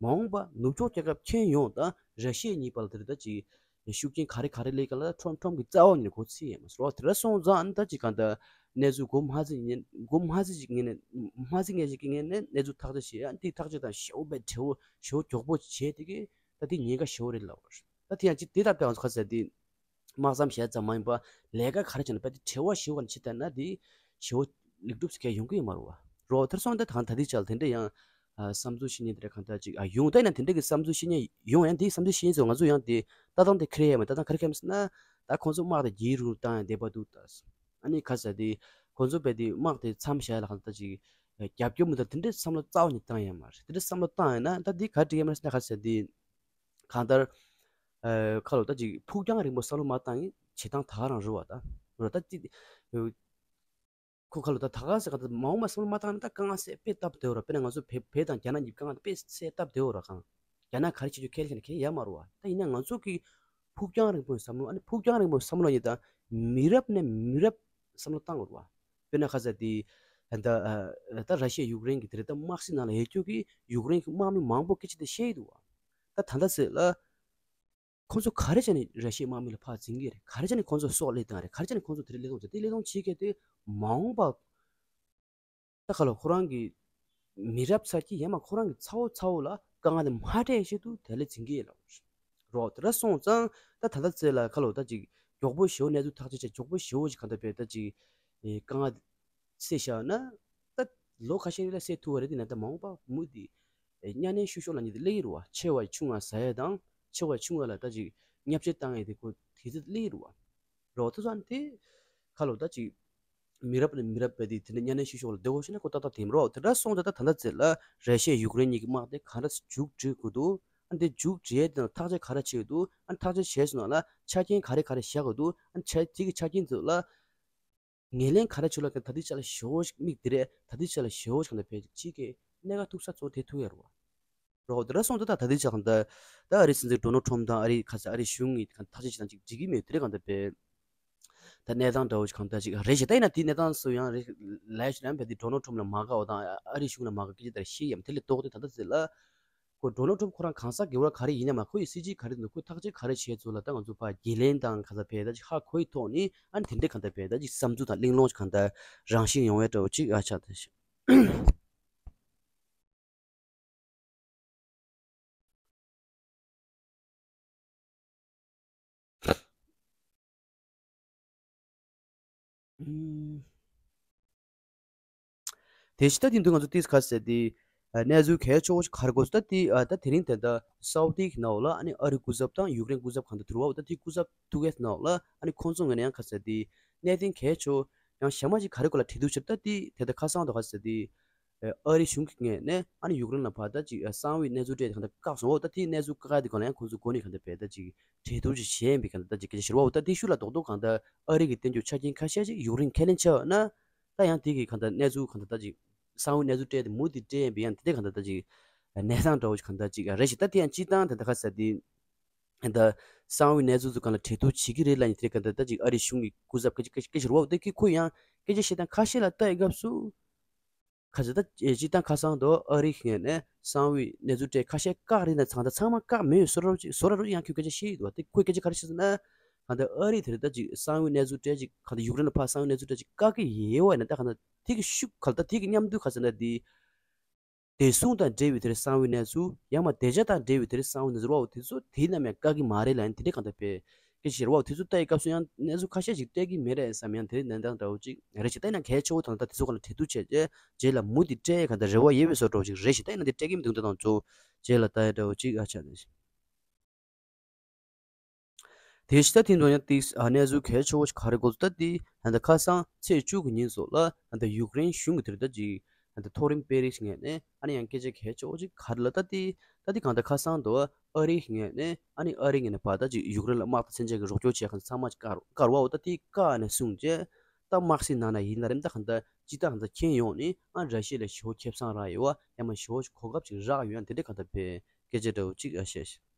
མ་འོངས་པ་ནུབ་ཕྱོགས་རྒྱལ་ཁབ་ཁྱོན་ཡོངས་དང་ར་ཤི་ཡ་གཉིས་བར་ལ་དེ་རེད་ད་ཅིག་ཤུགས་རྐྱེན་ག་རེ་ག་རེ་སླེབས་ག་ལ་ཊམ་ཊམ་གི་རྩ་བ་ཉིད་ནས་མགོ་ཚོས་ཡས་མ་སོང་བ་དེ་འདྲ་སོང་ཙང་ད་ཅིག་གང་ལྟར་གནས་ཚུལ་མགོ་མ་ཚོས་ཉིན་མགོ་མ་ཚོས་ཅིག་ངེས་ནས་མ་ཚོས་ངེས་ཅིག་གི་ངེས་ནས་གནས་ཚུལ་ཐག་གཅོད་བྱས་ཨ་དེ་ཐག་གཅོད་དང་ཞེ་པོ་བས་བྲེལ་བོ་ཞེ་པོ་མགྱོགས་པོ་བྱས་དེ་གི་ད་དེ་ཉེན་ཁ་ཞེ་པོ་རེད་ལབ་པ་རེད། ད་དེ་ཡང་ཅིག་དེ་ལྟར་དཔེ་ང་ཚོ་ཁ་ཟེར་དེ། དམག་མཚམས་བཞག་ཙམ་མ་ཡིན་པ་ལས་ཀ་ག་རེ་བྱས་ན་དཔེ་དེ་བྲེལ་བ་ཞེ་པོ་ག་ནས་བྱེད་ཐལ་ན་དེ་ཞེ་པོ་ལེགས་གྲུབ་ཟེར་མཁན་ཡོང་གི་ཡོད་མ་རེད་བ། རོ་དེར་སོང་ད་གང་ད་དེ་ཆ་ལ་དེ་འདྲ་ཡང་ཨ་བསམ་ཚུལ་བཤད་མཁན་དེ་འདྲ་གང་ལྟར་ཅིག་ཨ་ཡོང་ད་ཡིན་ན་དེ་འདྲ་གི་བསམ་ཚུལ་བཤད་མཁན་ཡོང་ཡང་དེ་བསམ་ཚུལ་བཤད་མཁན་ཚོ་ང་ཚོ་ཡང་དེ་ལྟ་སྟངས་དེ་ཁེ་རེ་ཡ་མ་ལྟ་སྟངས་ག་རེ་ཁེ་མ་ཟེར་ན་ད་ཁོང་ཚོ་དམག་དེ་རྒྱས་རུ་བཏང་ཡང་བསྡད་པ་འདུག་ད་ཨ་ནི་ཁ་ཟེར་དེ་ཁོང་ཚོ་དཔེ་དེ་དམག་དེ་མཚམས་བཞག་ཡ་ལ་གང་ལྟར་ཅིག་རྒྱབ་སྐྱོར་མི་འདུག་དེ་འདྲའི་བསམ་བློ་རྩ་བ་ནས་བཏང་ཡ་མ་རེད། དེ་འདྲའི་བསམ་བློ་བཏང་ཡ་ན་ད་དེ་ག་རེ་འགྲིག་ཡ་མ་རེད་ཟེར་ན་ཁ་ཟེར་དེ། གང་ལྟར། ཨ་ཁ་ལོ་ད་ཅིག་ཕུགས་རྒྱང་རིང་པོ་བསམ་བློ་མ་བཏང་ཡིན་བྱེད་སྟངས་ད་ག་རང་རེད་བ་ད། རེད་ད་ཅིག་ཁོ་ཁ་ལོ་ད་ད་ག་ཟེ་ག་ད་མ་འོངས་པ་བསམ་བློ་མ་བཏང་ན་ད་དཀའ་ངལ་སེ་དཔེ་སྟབས་བདེ་བོ་ར། དཔེར་ན་ང་ཚོ་བལ་བལ་དང་རྒྱ་ནག་གཉིས་དཀའ་ངལ་དཔེ་སེ་སྟབས་བདེ་བོ་ར། གང་རྒྱ་ནག་ག་རེ་བྱེད་རྒྱུ་ཁས་ལེན་ཁས་ཡ་མ་རུ་བ། ད་ཡིན་ན་ང་ཚོ་གི་ཕུགས་རྒྱང་རིང་པོའི་བསམ་བློ། ཨ་ནི་ཕུགས་རྒྱང་རིང་པོའི་བསམ་བློ་ཡིན་ད་མི་རབས་ནས་མི་རབས་བསམ་བློ་བཏང་དགོས་ར། དཔེར་ན་ཁ་ཟེར་དེ་ད་ད་ར་ཤི་ཡ་ཡུཀ་རེན་གྱི་དེ་རེད། ད་དམག་སྲིད་ནང་ལ་ཡོད་རྒྱུ་གི་ཡུཀ་རེན་གྱི་དམག་མི་མང་པོ་སྐད་ཆ་དེ་བཤད་ཡི་འདུག་བ། ད་ད་ལྟ་ཟེར་ལ། ཁོང་ཚོ་ག་རེ་བྱས་ནས་ར་ཤི་ཡའི་དམག་མི་ལ་ཕར་འཛིང་གི་རེད། ག་རེ་བྱས་ནས་ཁོང་ཚོ་སྲོག་བློས་བཏང་རེད། ག་རེ་བྱས་ནས་ཁོང་ཚོ་དེ་རིང་བློས་གཏོང་བྱེད། དེ་བློས་གཏོང་བྱེད་མཁན་དེ་མ་འོངས་པ་ད་ག་ལ་ཁོ་རང་གི་མི་རབས་ཚ་གི་ཡང་མ་ཁོ་རང་གི་ཚ་བོ་ཚ་བོ་ལ་དཀའ་ངལ་དེ་མ་སྤྲད་ཆེད་དུ་དེ་ལས་འཛིང་གི་ཡོད་ལ། རོགས་དེ་འདྲ་སོང་ཙང་ད་ད་ལྟ་ཚེ་ལ་ཁ་ལོ་ད་ཅིག་མགྱོགས་པོ་ཞེ་བོ་གནས་ཚུལ་ཐག་གཅོད་བྱས། མགྱོགས་པོ་ཞེ་བོ་ཞིག་གང་ལྟར་བས་ད་ཅིག་དཀའ་ངལ་སེལ་བཞག་ན། ད་ལོ་ཁ་ཤས་རིང་ལ་སེལ་ཐུབ་པ་རེད། དེ་ན་ད་མ་འོངས་པ་མུ་མཐུད་གཉའ་གནོན་བཤུ་གཞོག་ལབ་མཁན་དེ་སླེབས་ཀྱི་རེད་བ། ཆེ་བ་ཆུང་བ་ཟ་ཡ་དང་ཆེ་བ་ཆུང་བ་ལ་ད་ཅིག་བརྙས་བཅོས་བཏང་ཡ་དེ་ཁོ་དེ་ཚོ་སླེབས་ཀྱི་རེད་བ། རོགས་ཐུག་ས་དེ་ཁ་ལོ་ད་ཅིག་མི་རབས་ནས་མི་རབས་བས་དེ་དེ་འདྲ་གཉའ་གནོན་བཤུ་གཞོག་ལ་བསྡད་དགོས་ཤེ་ན་ཁོ་ཏག་ཏག་དེ་མི་རོགས། དེ་འདྲ་སོང་ཙང་ད་ད་ལྟ་ཚེ་ལ་ར་ཤི་ཡ་ཡུཀ་རེན་གཉིས་ཀྱི་དམག་དེ་ག་འདྲ་མཇུག་སྒྲིལ་དགོས་འདུག་ཨ་འདི་མཇུག་སྒྲིལ་དེ་ཐག་གཅོད་ག་རེ་བྱེད་དགོས་འདུག་ཨ་ཐག་གཅོད་བྱས་སོང་ན་ལ་ཆ་རྐྱེན་ག་རེ་ག་རེ་བཞག་དགོས་འདུག་ཨ་ཆ་དེ་གི་ཆ་རྐྱེན་ཚོ་ལ། ངོས་ལེན་ག་རེ་བྱུང་ལ་ད་ལྟའི་ཆ་ལ་ཞེ་བོ་ཞིག་མིག་དེ་རེད། ད་ལྟའི་ཆ་ལ་ཞེ་བོ་ཞིག་གང་ལྟར་བས་ཅིག་གིས་གནད་འགག་ཐུག་ས་ཚོ་དེ་ཐུག་ཡ་རུ་བ། རོགས་དེ་འདྲ་སོང་ཙང་ད་ད་ལྟའི་ཆ་གང་ལྟར་ད་ཨ་རིའི་སྲིད་འཛིན་ཌོ་ནལ་ཊམ་དང་ཨ་རིའི་ཁ་ས་ཨ་རིའི་གཞུང་གིས་གང་ཐག་གཅོད་བྱེད་སྟངས་ཅིག་འགྲིག་གི་མེད་དེ་རེད། གང་ལྟར་བས་ད་གནས་སྟངས་འདྲ་བོ་ཞིག་གང་ལྟར་ཅིག་རེད་ཞེ་ད་ཡིན་ན་དེའི་གནས་སྟངས་སུ་ཡང་རེད་ལས་ཞེ་ན་བས་དེ་ཌོ་ནལ་ཊམ་ལ་མ་དགའ་བ་དང་ཨ་རིའི་གཞུང་ལ་མ་དགའ་སྐད་ཆ་དེ་འདྲ་བཤད་ཡ་མ་དེ་ལས་ལྡོག་སྟེ་ད་ལྟ་ཚེ་ལ། ཁོ་ཌོ་ནལ་ཊམ་ཁོ་རང་གང་ཟག་སྒེར་བ་ག་རེ་ཡིན་ན་མ་ཁོ་ཡི་སྲིད་ཇུས་ག་རེ་འདུག་ཁོས་ཐག་གཅོད་ག་རེ་བྱས་ཚུལ་ལ་ད་ང་ཚོ་ཕར་འགན་ལེན་དང་གང་ལྟར་བས་ད་ཅིག་ཧ་གོ་ཡི་ཐོག་ནས་ཨ་ནི་དེ་འདྲས་གང་ལྟར་བས་ད་ཅིག་བསམ་ཚུལ་དང་གླེང་སློང་གང་ལྟར་རང་བཞིན་ཡོང་བའི་འདྲ་བོ་ཅིག་ཨ་ཆགས་ཏེ། ཨུམ། དེ་བཞིན་ད་དེ་འདུག་ང་ཚོ་ཏིས་ཁ་ཟེར་དེ་གནས་ཚུལ་གལ་ཆེ་བོ་ཞིག་ག་རེ་གོ་སོང་ད་དེ་ད་དེ་རིང་དེ་ད་སའུ་ཏི་གི་ནང་ལ་ཨ་ནི་ཨ་རི་སྐུ་ཚབ་དང་ཡུཀ་རེན་སྐུ་ཚབ་གང་ད་དུར་བ་ད་དེ་སྐུ་ཚབ་ཐུག་གེ་ནང་ལ་ཨ་ནི་ཁོང་ཚོ་ངོས་ནས་ཡང་ཁ་ཟེར་དེ་གནད་དོན་གལ་ཆེ་བོ་ཡང་ཞག་མ་ཅིག་ག་རེ་གོ་ལ་གྲོས་བསྡུར་བྱེད་ད་དེ་དེ་ད་ཁ་སང་དུ་ཁ་ཟེར་དེ། ཨ་རིའི་གཞུང་གི་ངོས་ནས་ཨ་ནི་ཡུཀ་རེན་ལ་ཕར་ད་ཅིག་གསང་བའི་གནས་ཚུལ་སྤྲད་དེ་གང་ལྟར་བཀག་སོང་བ། ད་དེའི་གནས་ཚུལ་བཀག་དེ་གང་ལ་ཡང་ཁོང་ཚོ་འགོ་ནས་གང་ལྟར་བས་ད་ཅིག་གྲོས་བསྡུར་ཅིག་བྱས་ཡིན་པའི་གང་ལྟར་ད་ཅིག་སྐད་ཆ་བཤད་རེད་བ། ད་དེ་ཤུགས་ལ་རྡོག་རྡོག་གང་ལྟར་ཨ་རི་གི་བསྟན་རྒྱུ་ཆ་རྐྱེན་ཁ་ཤས་ཅིག་ཡུཀ་རེན་ཁས་ལེན་བྱས་པ་ན་ད་ཡང་དེ་གི་གང་ལྟར་གནས་ཚུལ་གང་ལྟར་ད་ཅིག་གསང་བའི་གནས་ཚུལ་སྤྲད་དེ་མུ་མཐུད་སྤྲད་ཡིན་པའི་ཡང་དེ་འདྲ་གང་ལྟར་ད་ཅིག་གནས་སྟངས་འདྲ་བོ་ཞིག་གང་ལྟར་ཅིག་རེད་ཞིག་ད་དེ་ཡང་སྤྱིར་བཏང་དེ་འདྲ་ཁ་ཟེར་དེ། ད་གསང་བའི་གནས་ཚུལ་ཚོ་གང་ལ་གྲོས་བསྡུར་བྱེད་ཀྱི་རེད་ལབ་ནས་དེ་ག་ད་ད་ཅིག་ཨ་རིའི་གཞུང་གི་སྐུ་ཚབ་སྐད་ཆ་སྐད་ཆ་རུ་བ་འོ་ད་ཁི་ཁོ་ཡང་སྐད་ཆ་བཤད་སྟངས་ཁ་ཤས་ལ་ལྟ་ཡི་སྐབས་སུ། ཁ་ཟེར་ད་སྤྱིར་བཏང་ཁ་སང་དུ་ཨ་རིའི་ངོས་ནས་གསང་བའི་གནས་ཚུལ་སྤྲད་ཁ་ཤས་བཀག་རེད་ན་ཚང་ད་ཚང་མ་བཀག་མེད་བཟོ་འདྲ་ཅིག་བཟོ་འདྲ་ཅིག་ཡང་ཁོས་སྐད་ཆ་བཤད་ཡོད་འདུག་བ། དེ་ཁོས་སྐད་ཆ་ག་རེ་བཤད་ཟེར་ན། གང་ལྟར་ཨ་རིས་དེ་རེད་ད་ཅིག་གསང་བའི་གནས་ཚུལ་སྤྲད་ཅིག་གང་ལྟར་ཡུཀ་རེན་ལ་ཕར་གསང་བའི་གནས་ཚུལ་སྤྲད་ཅིག་བཀག་གི་ཡོད་བ་ཡིན་ན་ད་གང་ལྟར་དེ་གི་ཤུགས་གང་ལྟར་དེ་གི་མཉམ་དུ་ཁ་ཟེར་ན་དེ། བདེ་སྲུང་དང་འབྲེལ་བའི་དེར་གསང་བའི་གནས་ཚུལ་ཡང་མ་བདེ་འཇགས་དང་འབྲེལ་བའི་དེར་གསང་བའི་གནས་ཚུལ་རོགས་དེ་ཚོ་དེའི་ནམ་ཡང་བཀག་གི་མ་རེད་ལབ་ཡིན་དེ་འདྲའི་གང་ལྟར་བས་སྐད་ཆ་རོགས་དེ་ཚོ་ལྟ་ཡི་སྐབས་སུ་ཡང་གནས་ཚུལ་ཁ་ཤས་ཤིག་སྤྲད་ཀྱི་མེད་རེད་བསམ་ཡང་དེ་རིང་གནས་སྟངས་འདྲ་བོ་ཅིག་རེད་ཞེ་ད་ཡིན་ན་གལ་ཆེ་བོ་དང་ད་དེ་ཚོ་གང་ལ་གྲོས་བསྡུར་བྱས་རྗེས་རྗེས་ལ་མུ་མཐུད་སྤྲད་གང་ལྟར་རེ་བ་ཡོད་པའི་བཟོ་འདྲ་བོ་ཅིག་རེད་ཞེ་ད་ཡིན་ན་དེ་སྤྲད་ཀྱི་མི་འདུག་ད་དང་ཚོ་རྗེས་ལ་ལྟ་ཡ་འདྲ་བོ་ཅིག་ཨ་ཆ་ནས། དེ་ཕྱི་ད་ཐེངས་དུ་ཡང་ཏིག་ཨ་གནས་ཚུལ་གལ་ཆེ་བོ་ཞིག་ག་རེ་གོ་ད་ཏི་ད་ལྟ་ཁ་སང་ཚེས་བཅུ་གི་ཉིན་སོགས་ལ་ད་ལྟ་ཡུཀ་རེན་གཞུང་གི་དེར་ད་ཅིག་ད་ལྟ་མཐོ་རིམ་དཔོན་རིགས་ངོས་ནས་ཨ་ནི་ཡང་སྐད་ཆ་གལ་ཆེ་བོ་ཞིག་ག་རེ་ལ་ད་ཏི་ད་ཏི་གང་ལྟར་ཁ་སང་དུ་ཨ་རི་ངོས་ནས་ཨ་ནི་ཨ་རི་ངོས་ནས་བར་ད་ཅིག་ཡུཀ་རེན་ལ་དམག་དང་མཚོན་ཆ་གི་རོགས་སྐྱོར་བྱས་གང་ཚང་མ་ཅིག་བཀར་བཀར་བའོ། ད་ཏི་བཀག་ནས་བཟུང་རྗེས་ད་དམག་སྲིད་ནང་ན་ཡིན་ན་རེད་ད་གང་ལྟར་ཅི་ད་གང་ལྟར་མཁྱེན་ཡོང་ནི་ཨ་ར་ཤི་ཡ་ལ་ཞེ་བོ་ཁེ་བཟང་རག་ཡོད་ཨ་ཡང་མ་ཞེ་བོ་ཞིག་གོ་སྐབས་ཅིག་རག་ཡོད་ཨ་དེ་འདྲ་གང་ལྟར་བས་སྐད་ཆ་འདྲ་བོ་ཅིག་ཨ་བཤད་ཤག་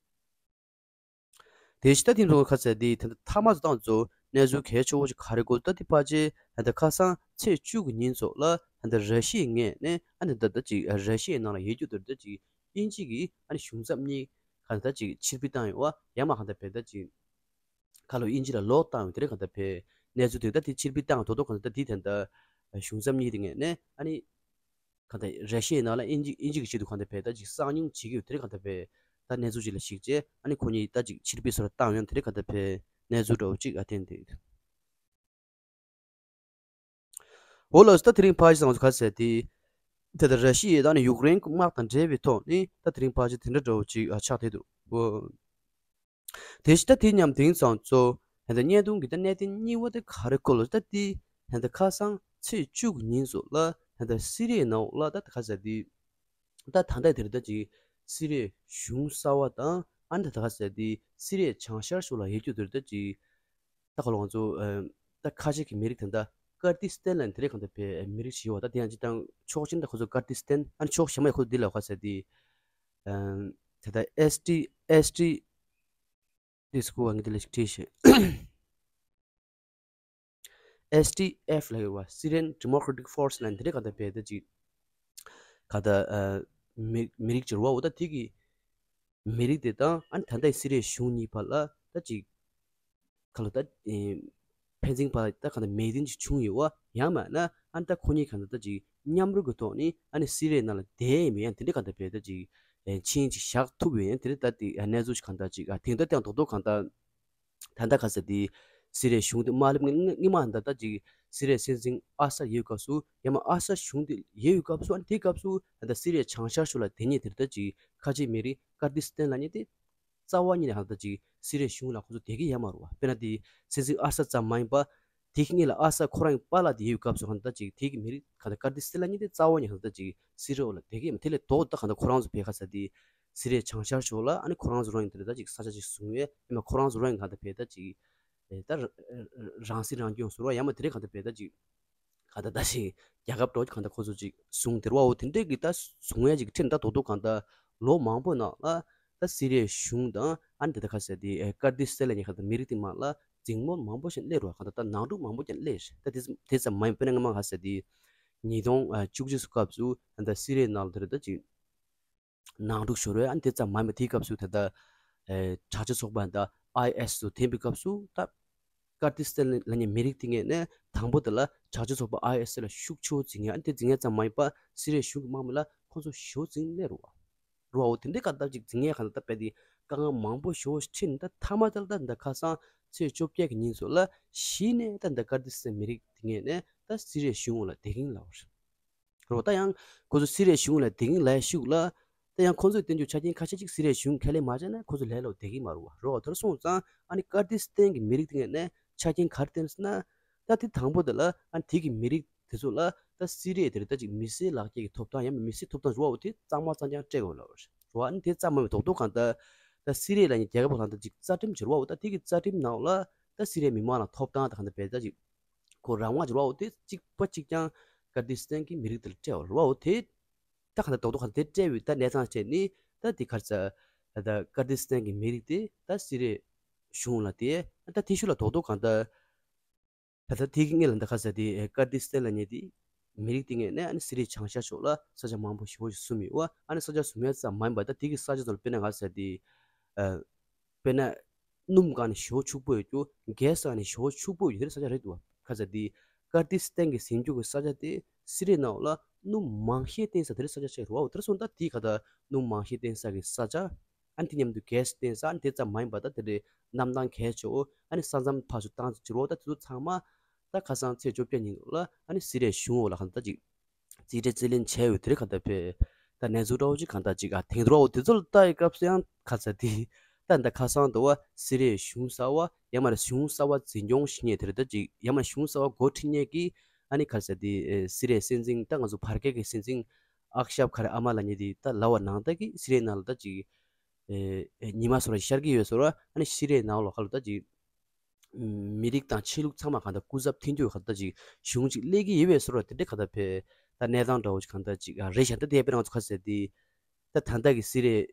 དེ་ཕྱི་ད་ཐེངས་དུ་ཁ་ཟེར་དེ་ད་ལྟ་མ་ཚོ་ཏང་ཚོ་གནས་ཚུལ་གལ་ཆེ་བོ་ཞིག་ག་རེ་གོ་ད་དེ་ཕལ་ཆེར་ད་ལྟ་ཁ་སང་ཚེས་བཅུ་གི་ཉིན་སོགས་ལ་ད་ལྟ་ར་ཤི་ཡའི་ངོས་ནས་ཨ་ནི་ད་ལྟ་ཅིག་ར་ཤི་ཡའི་ནང་ལ་ཡོད་རྒྱུ་དེར་ད་ཅིག་དབྱིན་ཇི་གི་ཨ་ནི་གཞུང་ཚབ་གཉིས་ག་ད་ཅིག་ཕྱིར་འབུད་བཏང་ཡོད་བ་ཡང་མ་ག་ད་བས་ད་ཅིག་ཁ་ལོ་དབྱིན་ཇི་ལ་ལོག་བཏང་ཡོད་དེ་རེད་ག་ད་བས་གནས་ཚུལ་དེ་ད་དེ་ཕྱིར་འབུད་བཏང་དོ་དོ་ག་ད་དེ་ད་ལྟ་གཞུང་ཚབ་གཉིས་དེ་ངོས་ནས་ཨ་ནི། གང་ལྟར་ར་ཤི་ཡའི་ནང་ལ་དབྱིན་ཇི་དབྱིན་ཇི་གི་ཆེད་དུ་གང་ལྟར་བས་ད་ཅིག་གསང་མྱོང་བྱེད་ཀྱི་ཡོད་དེ་རེད་གང་ལྟར་བས་ད་གནས་ཚུལ་ཅིག་ལ་གཞིགས་རྗེས་ཨ་ནི་ཁོ་གཉིས་ད་ཅིག་ཕྱིར་འབུད་སོར་བཏང་ཡོང་དེ་རེད་གང་ལྟར་བས་གནས་ཚུལ་འདྲ་བོ་ཅིག་ཨ་བསྟན་ཏེ། འོ་ལགས་སོ་ད་དེ་རིང་ཕལ་ཆེར་ཚང་མ་ག་ཟེར་དེ། ད་ལྟ་ར་ཤི་ཡ་དང་ནི་ཡུཀ་རེན་དམག་དང་འབྲེལ་བའི་ཐོག་ནས་ད་དེ་རིང་ཕལ་ཆེར་དེ་འདྲ་འདྲ་བོ་ཅིག་ཨ་ཆགས་བསྡད་འདུག་འོ། དེ་ཕྱི་ད་དེ་མཉམ་དེང་ཚང་གཙོ་ཧན་ད་བརྙན་ཐུང་གི་ད་གནད་དོན་གཉིས་པ་དེ་ག་རེ་གོ་ལ་ད་དེ་ཧན་ད་ཁ་སང་ཚེས་བཅུ་གི་ཉིན་སོགས་ལ་ཧན་ད་སི་རི་ཡའི་ནང་ལ་ད་ག་ཟེར་དེ་ད་ད་ལྟ་དེར་ད་ཅིག་སི་རི་ཡའི་གཞུང་གསར་བ་དང་ཨ་ནི་ད་ག་ཟེར་དེ་སི་རི་ཡའི་བྱང་ཤར་སོགས་ལ་ཡོད་རྒྱུ་དེར་ད་ཅིག་ད་ག་ལ་ང་ཚོ་ད་ཁ་ཆེ་གི་མི་རིགས་ད་ད་ ཀར་ཏི་སི་ཐན་ལ་དེ་རིང་གང་ལྟར་བས་མི་རིགས་ཤིག་ཡོད་པ། ད་དེ་ཡང་སྤྱིར་བཏང་ཕྱོགས་གཅིག་ནས་ཁོ་ཚོ་ཀར་ཏི་སི་ཐན། ཨ་ནི་ཕྱོགས་གཞན་མ་ཡི་ཁོ་ཚོ་འདི་ལ་ག་ཟེར་དེ། ཨ་ད་ལྟ་ཨེས་ཊི་ཨེས་ཊི་ཌི་སི་ཀོ་ཨང་གི་དེ་ལ་ཞིག་བྲིས་ཤིང་། ཨེས་ཊི་ཨེཕ་ལབ་ཡོད་པ། Syrian Democratic Force ལབ་དེ་འདྲའི་གང་ལྟར་བས་ད་ཅིག་གང་ལྟར་ཨ་མི་མི་རིགས་ཅིག་རེད་པ། འོ་ད་དེ་གི་མི་རིགས་དེ་དང་ཨ་ནི་ད་ལྟའི་སི་རི་ཡའི་གཞུང་གཉིས་བར་ལ་ད་ཅིག་ག་ལ་ད་ཨེ་ཕན་ཚུན་བར་ད་གང་ལྟར་མོས་མཐུན་ཅིག་བྱུང་ཡོད་པ། ཡང་མིན་ན་ཨ་ནི་ད་ཁོ་གཉིས་གང་ལྟར་ད་ཅིག་མཉམ་རུབ་ཀྱི་ཐོག་ནས་ཨ་ནི་སི་རི་ཡའི་ནང་ལ་བསྡད་ཡས་མེད་ཡང་དེ་འདྲའི་གང་ལྟར་བས་ད་ཅིག་ཨེ་ཆིངས་ཅིག་བཞག་ཐུབ་ཡོད་ཡང་དེ་འདྲའི་ད་དེ་གནས་ཚུལ་ཞིག་གང་ལྟར་ཅིག་ཨ་དེང་ད་ལྟ་ཡང་རྡོག་རྡོག་གང་ལྟར། ད་ལྟ་ག་ཟེར་དེ་སི་རི་ཡའི་གཞུང་དེ་མ་སླེབས་སྔོན་སྔོན་མ་ད་ལྟ་ཅིག་སི་རི་ཡའི་སྲིད་འཛིན་ཨ་སད་ཡོད་སྐབས་སུ། ཡང་མིན་ཨ་སད་གཞུང་དེ་ཡོད་སྐབས་སུ། ཨ་ནི་དེའི་སྐབས་སུ་ད་ལྟ་སི་རི་ཡའི་བྱང་ཤར་ཕྱོགས་ལ་དེ་ཉིད་དེར་ད་ཅིག་ཁ་ཆེ་མི་རིགས་ཀར་ཏི་སི་ཐན་ལབ་མཁན་དེ་རྩ་བ་ཉིད་ནས་ཧ་ད་ཅིག་སི་རི་ཡའི་གཞུང་ལ་ཁོ་ཚོ་བསྡད་ཀྱི་ཡོད་མ་རེད་པ། དཔེར་ན་དེ་སྲིད་འཛིན་ཨ་སད་ཙམ་མ་ཡིན་པ། དེའི་སྔོན་ལ་ཨ་སད་ཁོ་རང་གི་པཱ་ལགས་དེ་ཡོད་སྐབས་སུ་ཧ་ད་ཅིག་དེ་གི་མི་རིགས་ག་ད་ཀར་ཏི་སི་ཐན་ལབ་མཁན་དེ་རྩ་བ་ཉིད་ཧ་ད་ཅིག་སི་རི་ཡའི་འོག་ལ་བསྡད་ཀྱི་ཡོད་མ་རེད། དེ་ལས་ལྡོག་ད་ག་ད་ཁོ་རང་ཚོ་བས་ག་ཟེར་དེ། སི་རི་ཡའི་བྱང་ཤར་ཕྱོགས་ལ་ཨ་ནི་ཁོ་རང་ཚོ་རང་ཡིན་དེ་ད་ཅིག་ས་ཆ་ཅིག་བཟུང་ཡས། ཡང་མིན་ཁོ་རང་ཚོ་རང་ཡིན་གང་ལྟར་བས་ད་ཅིག་ཨེ་ད་ར་རང་སྲིད་རང་སྐྱོང་ཟེར་བ། ཡང་མིན་དེ་རིང་གང་ལྟར་བས་ད་ཅིག་གང་ལྟར་ད་ཞིག་རྒྱལ་ཁབ་འདྲ་བོ་གང་ལྟར་ཁོ་ཚོ་ཅིག་བཟུང་དེར་བའོ། དེ་འདྲས་ཀྱི་ད་བཟུང་ཡས་ཅིག་ཁྲིད་ད་རྡོག་རྡོག་གང་ལྟར་ལོ་མང་པོ་ནང་ལ་ད་སི་རི་ཡའི་གཞུང་དང་ཨ་ནི་དེ་ད་ག་ཟེར་དེ་ཨེ་ཀར་ཏི་སི་ཐན་ལབ་མཁན་གང་ལྟར་མི་རིགས་དེ་མ་ལ་འཛིང་མོལ་མང་པོ་ཞིག་སླེབས་རེད་པ། གང་ལྟར་ད་ནང་འཁྲུག་མང་པོ་ཞིག་སླེབས་རེད། ད་དེ་དེ་ཙམ་མ་ཡིན། དཔེར་ན་སྔོན་མ་ག་ཟེར་དེ་ཉིས་སྟོང་བཅུ་གཅིག་སྐབས་སུ་ད་ལྟ་སི་རི་ཡའི་ནང་ལ་དེ་རེད་ད་ཅིག་ནང་འཁྲུག་ཤོར་བས། ཨ་ནི་དེ་ཙམ་མ་ཡིན་པ་དེའི་སྐབས་སུ་ད་ལྟ་ཨེ་དྲག་སྤྱོད་ཚོགས་པ་ད་ཨའི་ཨེ་སི་དུ་འཐེན་པའི་སྐབས་སུ་ད་ཀར་ཏི་སི་ཐན་ལབ་མཁན་མི་རིགས་དེ་ངོས་ནས་དང་པོ་དེ་ལ་དྲག་སྤྱོད་ཚོགས་པ་ཨའི་ཨེ་སི་ལ་ཤུགས་ཆེ་བོ་འཛིང་ཡས། ཨ་ནི་དེ་འཛིང་ཡས་ཙམ་མ་ཡིན་པ་སི་རི་ཡའི་གཞུང་གི་དམག་མི་ལ་ཁོ་ཚོ་ཞེ་བོ་འཛིང་སླེབས་རེད་པ། རེད་པ། འོ་དེ་འདྲའི་གང་ལྟར་ཅིག་འཛིང་ཡས་གང་ལྟར་བས་དེ་དཀའ་ངལ་མང་པོ་ཞེ་བོ་ཞིག་འཕྲད་ནས། ད་མཐའ་མ་དེ་ལ་ད་ད་ཁ་སང་ཚེས་བཅོ་བརྒྱད་ཀྱི་ཉིན་ཚོ་ལ་གཞི་ནས་ད་ད་ཀར་ཏི་སི་ཐན་མི་རིགས་དེ་ངོས་ནས་ད་སི་རི་ཡའི་གཞུང་འོག་ལ་བསྡད་ཀྱི་ཡིན་ལབ་པ་རེད། རེད་པ། ད་ཡང་ཁོ་ཚོ་སི་རི་ཡའི་གཞུང་ལ་བསྡད་ཀྱི་ཡིན་ལབ་ཡས་ཤུགས་ལ། ད་ཡང་ཁོ་ཚོས་བསྟན་རྒྱུ་ཆ་རྐྱེན་ཁ་ཤས་ཅིག་སི་རི་ཡའི་གཞུང་ཁས་ལེན་མ་བྱས་ན་ཁོ་ཚོ་ལས་སླ་པོ་བསྡད་ཀྱི་མ་རེད་པ། རེད་པ། དེར་སོང་ཙང་ཨ་ནི་ཀར་ཏི་སི་ཐན་གྱི་མི་རིགས་དེ་ངོས་ནས་ཆ་རྐྱེན་ག་རེ་བསྟན་ཟེར་ན། ད་དེ་དང་པོ་དེ་ལ་ཨ་ནི་དེ་གི་མི་རིགས་དེ་ཚོ་ལ་ད་སི་རི་ཡ་དེར་ད་ཅིག་མི་སེར་ལག་འཁྱེར་གྱི་ཐོབ་ཐང་ཡང་མིན་མི་སེར་ཐོབ་ཐང་རེད་པ། འོ་དེ་གཙང་མ་གཙང་རྐྱང་སྤྲད་དགོས་ལབ་པ་རེད་པ། ཨ་ནི་དེ་ཙམ་མ་ཡིན་པ་རྡོག་རྡོག་གང་ལྟར་ད་སི་རི་ཡ་ལབ་མཁན་རྒྱལ་ཁབ་ལ་ད་ཅིག་རྩ་ཁྲིམས་ཅིག་རེད་པ། འོ་ད་དེ་གི་རྩ་ཁྲིམས་ནང་ལ་ད་སི་རི་ཡའི་མི་མང་ལ་ཐོབ་ཐང་ད་གང་ལྟར་བས་ད་ཅིག་ཁོ་རང་དབང་ཅིག་རེད་པ། འོ་དེ་གཅིག་པ་གཅིག་རྐྱང་ཀར་ཏི་སི་ཐན་གྱི་མི་རིགས་དེར་སྤྲད་པ་རེད་པ། འོ་དེ་ད་གང་ལྟར་རྡོག་རྡོག་གང་ལྟར་དེ་སྤྲད་པའི་ད་གནས་སྟངས་བྱས་ནས་ད་དེ་ག་རེ་ཟེར། ད་ཀར་ཏི་སི་ཐན་གྱི་མི་རིགས་དེ་ད་སི་རི་ཡའི་གཞུང་ལ་དེ་ད་དེ་ཤུགས་ལ་རྡོག་རྡོག་གང་ལྟར། ད་ལྟ་དེ་གི་སྔོན་ལ་ད་ག་རེ་ཟེར་དེ་ཀར་ཏི་སི་ཐན་ལབ་མཁན་དེ་མི་རིགས་དེ་ངོས་ནས་ཨ་ནི་སི་རི་ཡའི་བྱང་ཤར་ཕྱོགས་ལ་ས་ཆ་མང་པོ་ཞེ་པོ་ཞིག་བཟུང་ཡོད་པ། ཨ་ནི་ས་ཆ་བཟུང་ཡས་ཙམ་མ་ཡིན་པ་ད་དེ་གི་ས་ཆ་ཚོ་ལ་དཔེར་ན་ག་རེ་ཟེར་དེ། ཨ། དཔེར་ན་སྣུམ་སྒང་ནས་ཞེ་པོ་ཕྱུག་པོ་ཡོད་རྒྱུ། གྷེ་སི་སྒང་ནས་ཞེ་པོ་ཕྱུག་པོ་ཡོད་རྒྱུ་དེ་འདྲའི་ས་ཆ་རེད་འདུག་པ། ག་རེ་ཟེར་དེ་ཀར་ཏི་སི་ཐན་གྱིས་ཟིན་རྒྱུ་གི་ས་ཆ་དེ་སི་རི་ཡའི་ནང་ལ་སྣུམ་མང་ཤས་བཏོན་ས་དེ་འདྲའི་ས་ཆ་ཞིག་རེད་པ། འོ་དེར་སོང་ད་དེ་ག་ད་སྣུམ་མང་ཤས་བཏོན་ས་གི་ས་ཆ། ཨ་ནི་དེ་མཉམ་དུ་གྷེ་སི་བཏོན་ས། ཨ་ནི་དེ་ཙམ་མ་ཡིན་པ་ད་དེ་འདྲའི་གནམ་ཐང་གལ་ཆེ་བོ། ཨ་ནི་ས་མཚམས་ཕར་ཚུར་བཏང་ཚུལ་བྱེད་རོགས། ད་དེ་ཚོ་ཚང་མ་ད་ཁ་སང་ཚེས་བཅོ་བརྒྱད་ཉིན་ལ་ཨ་ནི་སི་རི་ཡའི་གཞུང་འོག་ལ་གང་ལྟར་ཅིག་རྩིས་སྤྲོད་རྩིས་ལེན་བྱས་ཡོད་དེ་རེད། གང་ལྟར་བས་ད་གནས་ཚུལ་འདྲ་བོ་ཅིག་གང་ལྟར་ཅིག་ཨ་དེང་དུ་རོགས་དེ་ཚོ་ལ་ལྟ་ཡི་སྐབས་སུ་ཡང་ག་རེ་ཟེར་དེ་ད་ད་ཁ་སང་དུ་བ་སི་རི་ཡའི་གཞུང་གསར་བ་ཡང་མ་རེད། གཞུང་གསར་བ་འཛིན་སྐྱོང་བྱེད་མཁན་དེ་རེད། ད་ཅིག་ཡང་མ་རེད། གཞུང་གསར་བ་འགོ་ཁྲིད་མཁན་གྱི་ཨ་ནི་ག་རེ་ཟེར་དེ་ཨེ་སི་རི་ཡའི་སྲིད་འཛིན་ད་ང་ཚོ་བར་བརྒལ་གྱི་སྲིད་འཛིན་ཨག་ཤབ་ག་རེ་ཨ་མ་ལབ་མཁན་དེ་ད་ལབ་པ་ནང་ལྟར་གྱི་སི་རི་ཡའི་ནང་ལ་ད་ཅིག་ཨེ་ཨེ་ཉི་མ་སོ་ར་ཤར་གྱི་ཡོད་སོ་ར། ཨ་ནི་སི་རི་ཡའི་ནང་ལོགས་ཁ་ལ་ད་ཅིག་མི་རིགས་དང་ཆོས་ལུགས་ཚང་མ་གང་ལྟར་སྐུ་ཚབ་མཐུན་འགྱུར་གང་ལྟར་ཅིག་གཞུང་ཅིག་སླེབས་ཀྱི་ཡོད་པའི་སོ་ར། དེ་འདྲའི་གང་ལྟར་བས་ད་གནས་སྟངས་འདྲ་བོ་ཅིག་གང་ལྟར་ཅིག་ཨ་རེད་ཤག་ད་དེ་དཔེར་ན་ང་ཚོ་ག་ཟེར་དེ་ད་ད་ལྟ་གི་སི་རི་ཡའི་